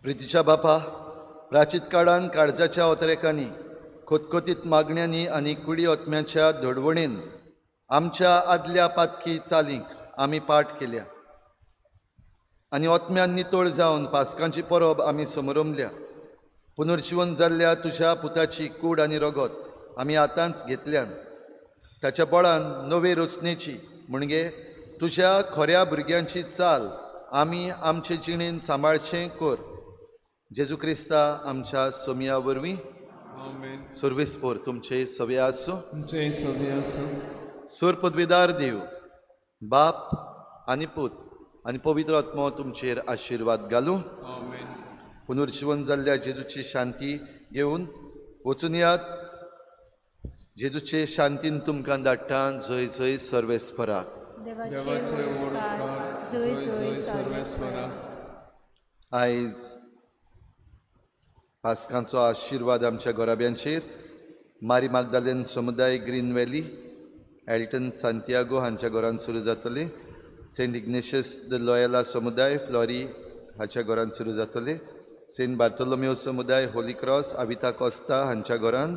प्रितीच्या बापा, प्राचीत काळान काळजाच्या अतरेकांनी, खोतखोतीत मागण्यांनी आनी कुडी ओतम्याच्या धडवणेन आमच्या आदल्या पातकी चालींक आमी पाठ केल्या आनी ओतम्यान नितळ जावन पास्कांची परब आमी समरमल्या. पुनर्जिवन जाल्ल्या तुज्या पुताची कूड आनी रगत आमी आतांच घेतल्यान ताच्या बळान नवे रचनेची म्हणजे तुज्या खऱ्या भुरग्यांची चाल आमी आमचे जिणेन सांबाळचें कर. जेजू क्रिस्ता आमच्या सोमया वरवीं. सर्वेस्पोर तुमचे सवे आसूं. तुमचे सवे आसूं. सूर पदवीदार देव बाप आनी पूत आनी पवित्र आत्मो तुमचेर आशिर्वाद घालूं. पुनर्जिवन जाल्ल्या जेजूची शांती घेवन वचून यात. जेजूचे शांतीन तुमकां धाडटा. जय जय सर्वेस्पराक. देवाचे उपकार जय जय सर्वेस्पराक. आयज पास्कांचो आशिर्वाद आमच्या घराब्यांचेर मारी मागदालेन समुदाय ग्रीन व्हॅली एल्टन सांतियागो हांच्या घरान सुरू जातले. सेंट इग्नेशियस the Loyola समुदाय फ्लॉरी हाच्या घरान सुरू जातले. सेंट बार्तोलोमियो समुदाय होली क्रॉस आविता कोस्ता हांच्या घरान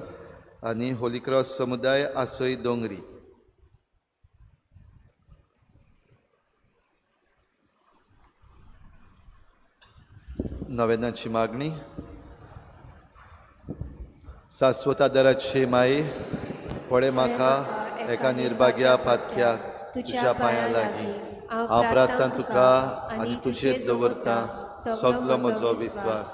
आनी होली क्रॉस समुदाय आसोय दोंगरी. नवेनाची मागणी. शाश्वत आदाराचे माये, पळय म्हाका एका निर्भाग्या पातक्याक तुज्या पांयां लागीं. हांव प्रार्थना तुका आनी तुजेर दवरतां सगलो म्हजो विस्वास.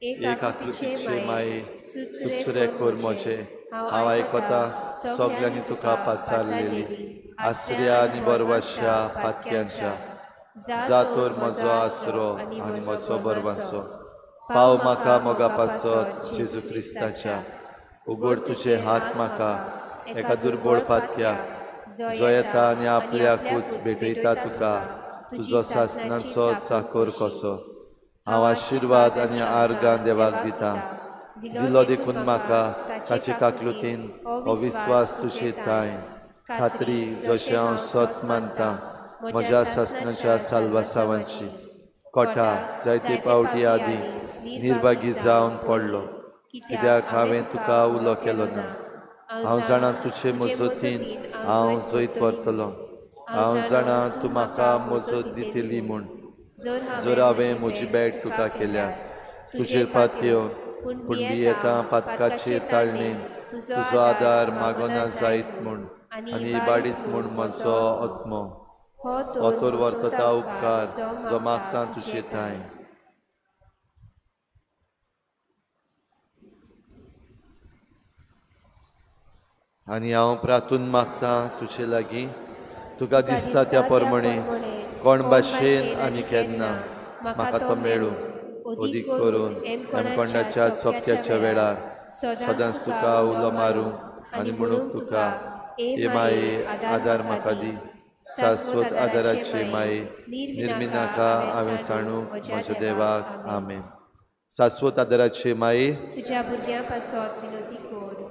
एक आकृतीचे माये, चुरचुरे कर म्हजे. हांव आयकतां सगल्यांनी तुका पाचारलेली आसऱ्या आनी बरवाश्या पातक्यांच्या. जा तर म्हजो आसरो आनी म्हजो बरवासो, पाव म्हाका मोगा पासत जेजू क्रिस्ताच्या. उगड तुजे हात म्हाका एका दुर्बळ पातक्याक, जो येता आनी आपल्याकूच भेटयता तुका तुजो सासणाचो चाकोर कसो. हांव आशिर्वाद आनी आर्गां देवाक दितां. दिलो देखून म्हाका ताचे काकलुतीन हो विस्वास तुजे थांय खात्री, जशें हांव सत मानतां म्हज्या सासणाच्या साल्वासावांची. कोटा जायते पावटी आदीं निर्भागी जावन पडलो, कित्याक हांवें तुका उलो केलो ना. हांव जाणा तुजे मजतीन हांव जैत व्हरतलो. हांव जाणा तूं म्हाका मजत दितली म्हूण. जर हांवें म्हजी भेट तुका केल्या तुजेर पातयेवन, पूण भियेतां पातकाचे ताळणेन तुजो आदार मागोना जायत म्हूण आनी इबाडीत म्हूण म्हजो आत्मो. हो तर वर्तता उपकार जो मागता तुजे थांय. आनी हांव प्रार्थून मागतां तुजे लागीं, तुका दिसता त्या प्रमाणे कोण भाशेन आनी केन्ना म्हाका तो मेळूं. अदीक करून हेमकोंडाच्या चोपक्याच्या वेळार सदांच तुका उलो मारूं आनी म्हणूंक तुका, ए माये आदार म्हाका दी. शाश्वत आदाराचे माये, निर्मिनाका हांवें सांडू म्हज्या देवाक. आमेन. शाश्वत आदाराचे माये, तुज्या भुरग्यां पासत विनोती कर.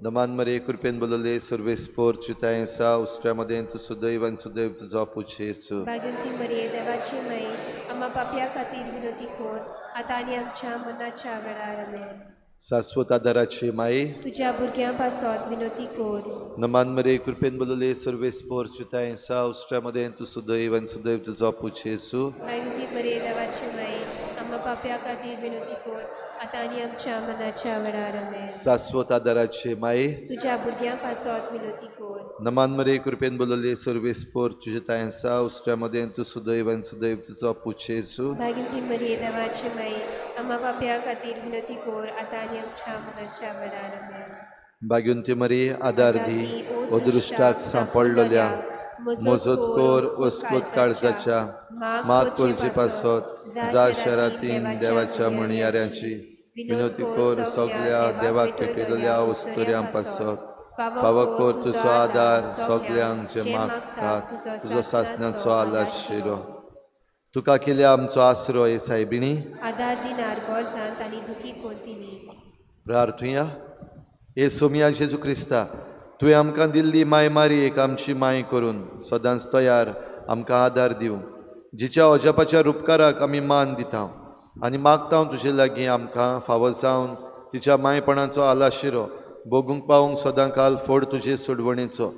दमान मरे कृपेन बोलले सर्वेस्पोर चिताय आसा उस्त्या मदें तूं सदैव आनी सदैव तुजो पूत जेजू. भाग्यवंती मरिये देवाची माई, आम्हा पापया खातीर विनोती कर, आतां आनी आमच्या मरणाच्या वेळार. आमेन. शाश्वत आदाराचे माये, तुज्या भुरग्यां पासत विनोती कर. नमान मरे कृपेन बोलले सर्वेस्पोर चिताय आसा उस्त्या मदें तूं सदैव आनी सदैव तुजो पूत जेजू. भाग्यवंती मरिये देवाची माई, आम्हा पापया खातीर विनोती कर, आतां आनी आमच्या मरणाच्या वेळार. आमेन. शाश्वत आदाराचे माये, तुज्या भुरग्यां पासत विनोती कर. नमान मरे कृपेन बोलले सर्वेस्पोर तुजे तांय आसा उस्त्या मदें तूं सदैव आनी सदैव तुजो पूत जेजू. भाग्यवंती मरिये देवाची माई, आम्हा पापया खातीर विनोती कर, आतां आनी आमच्या मरणाच्या वेळार. आमेन. भाग्यवंती मरिये आदार दी अदृश्टाक सांपडलेल्या, मजत कर अस्कोत काळजाच्या, माग करचे पासत जा शरातीन देवाच्या म्हणयाऱ्यांची विनोती कर सगल्या देवाक पेटयलेल्या वस्तुऱ्यां पासत. फावो कर तुजो आदार सगल्यांक जे मागतात तुजो सासणाचो आलाशिरो. तुका केल्या आमचो आसरो हे सायबिणी, आदार दिनार गोरजांत आनी दुखी कोंतिनी. प्रार्थुया. हे सोमया जेजू क्रिस्ता, तुवें आमकां दिल्ली माय मारी एक आमची माय करून सदांच तयार आमकां आदार दिवं. जिच्या अजापाच्या रुपकाराक आमी मान दिता आनी मागता तुजे लागीं आमकां फावो जावन तिच्या मायपणाचो आलाशिरो भोगूंक पावूंक सदां काल फोड तुजे सोडवणेचो.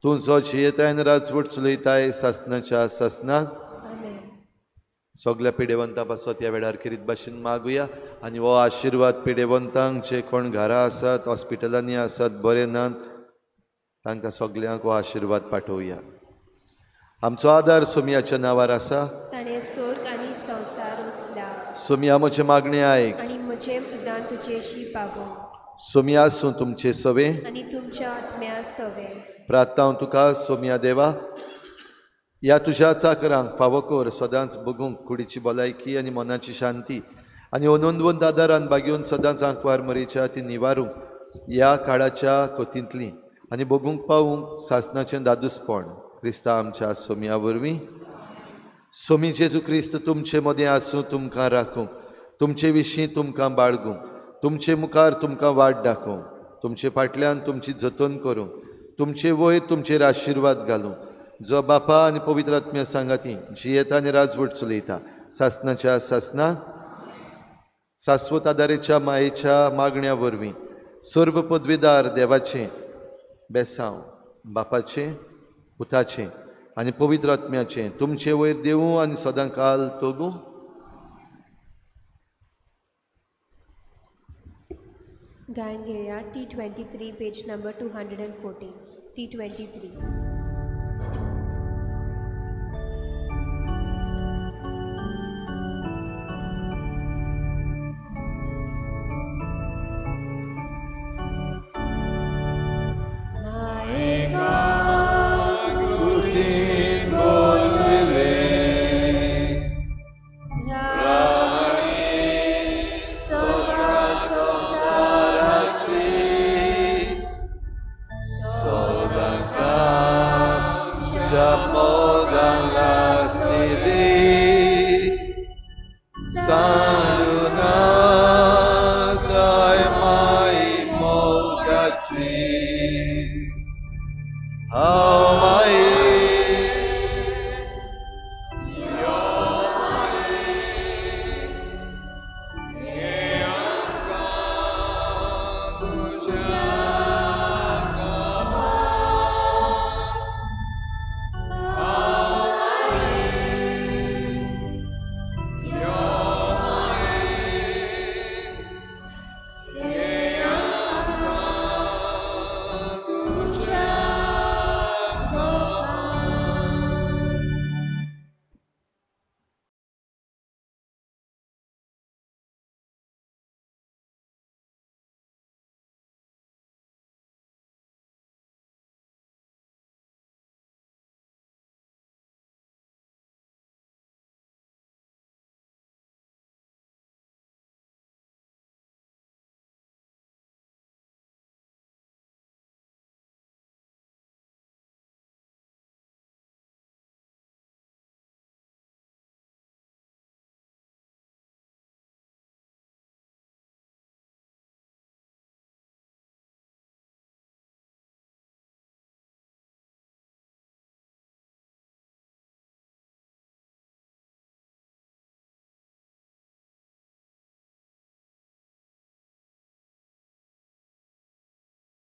तूं जो जियेताय आनी राजवट चलयताय सासनाच्या सासनाक. सगल्या पिडेवंता पासत ह्या वेळार खेरीत भाशेन मागुया आनी हो आशिर्वाद पिडेवंतांक जे कोण घरा आसात, हॉस्पिटलांनी आसात, बरे नात, तांकां सगल्यांक हो आशिर्वाद पाठोवया. आमचो आदार सोमयाच्या नांवार आसा. ताणें स्वर्ग आनी संवसार उचला. सोमया म्हजें मागणें आयक आनी म्हजें दान तुजेशी पावो. सोमया आसूं तुमचे सवे आनी तुमच्या आत्म्या सवे. प्रार्थना तुका सोमया देवा, ह्या तुज्या चाकरांक फावो कर सदांच बगूंक कुडीची भलायकी आनी मनाची शांती आनी अनंदवंत आदारान बागेवन सदांच आंकवार मरेच्या ती निवारूंक ह्या काळाच्या कोतींतली आनी बगूंक पावूंक सासनाचें दादूसपण क्रिस्ता आमच्या सोमया वरवीं. सोमी जेजू क्रिस्त तुमचे मदें आसूं, तुमकां राखूंक, तुमचे विशीं तुमकां बाळगूंक, तुमचे मुखार तुमकां वाट दाखोवंक, तुमचे फाटल्यान तुमची जतन करूंक, तुमचे वयर तुमचेर आशिर्वाद घालूंक, जो बापा आनी पवित्र आत्म्या सांगाती जियेता आनी राजवट चलयता सासनाच्या सासना. सास्वत आदारेच्या मायेच्या मागण्या वरवीं सर्व पदवीदार देवाचें बेसांव बापाचें, पुताचें आनी पवित्र आत्म्याचें तुमचे वयर देवूं आनी सदां काल तोगूं. गायन घेवया T23 page number 214. T23. Santa.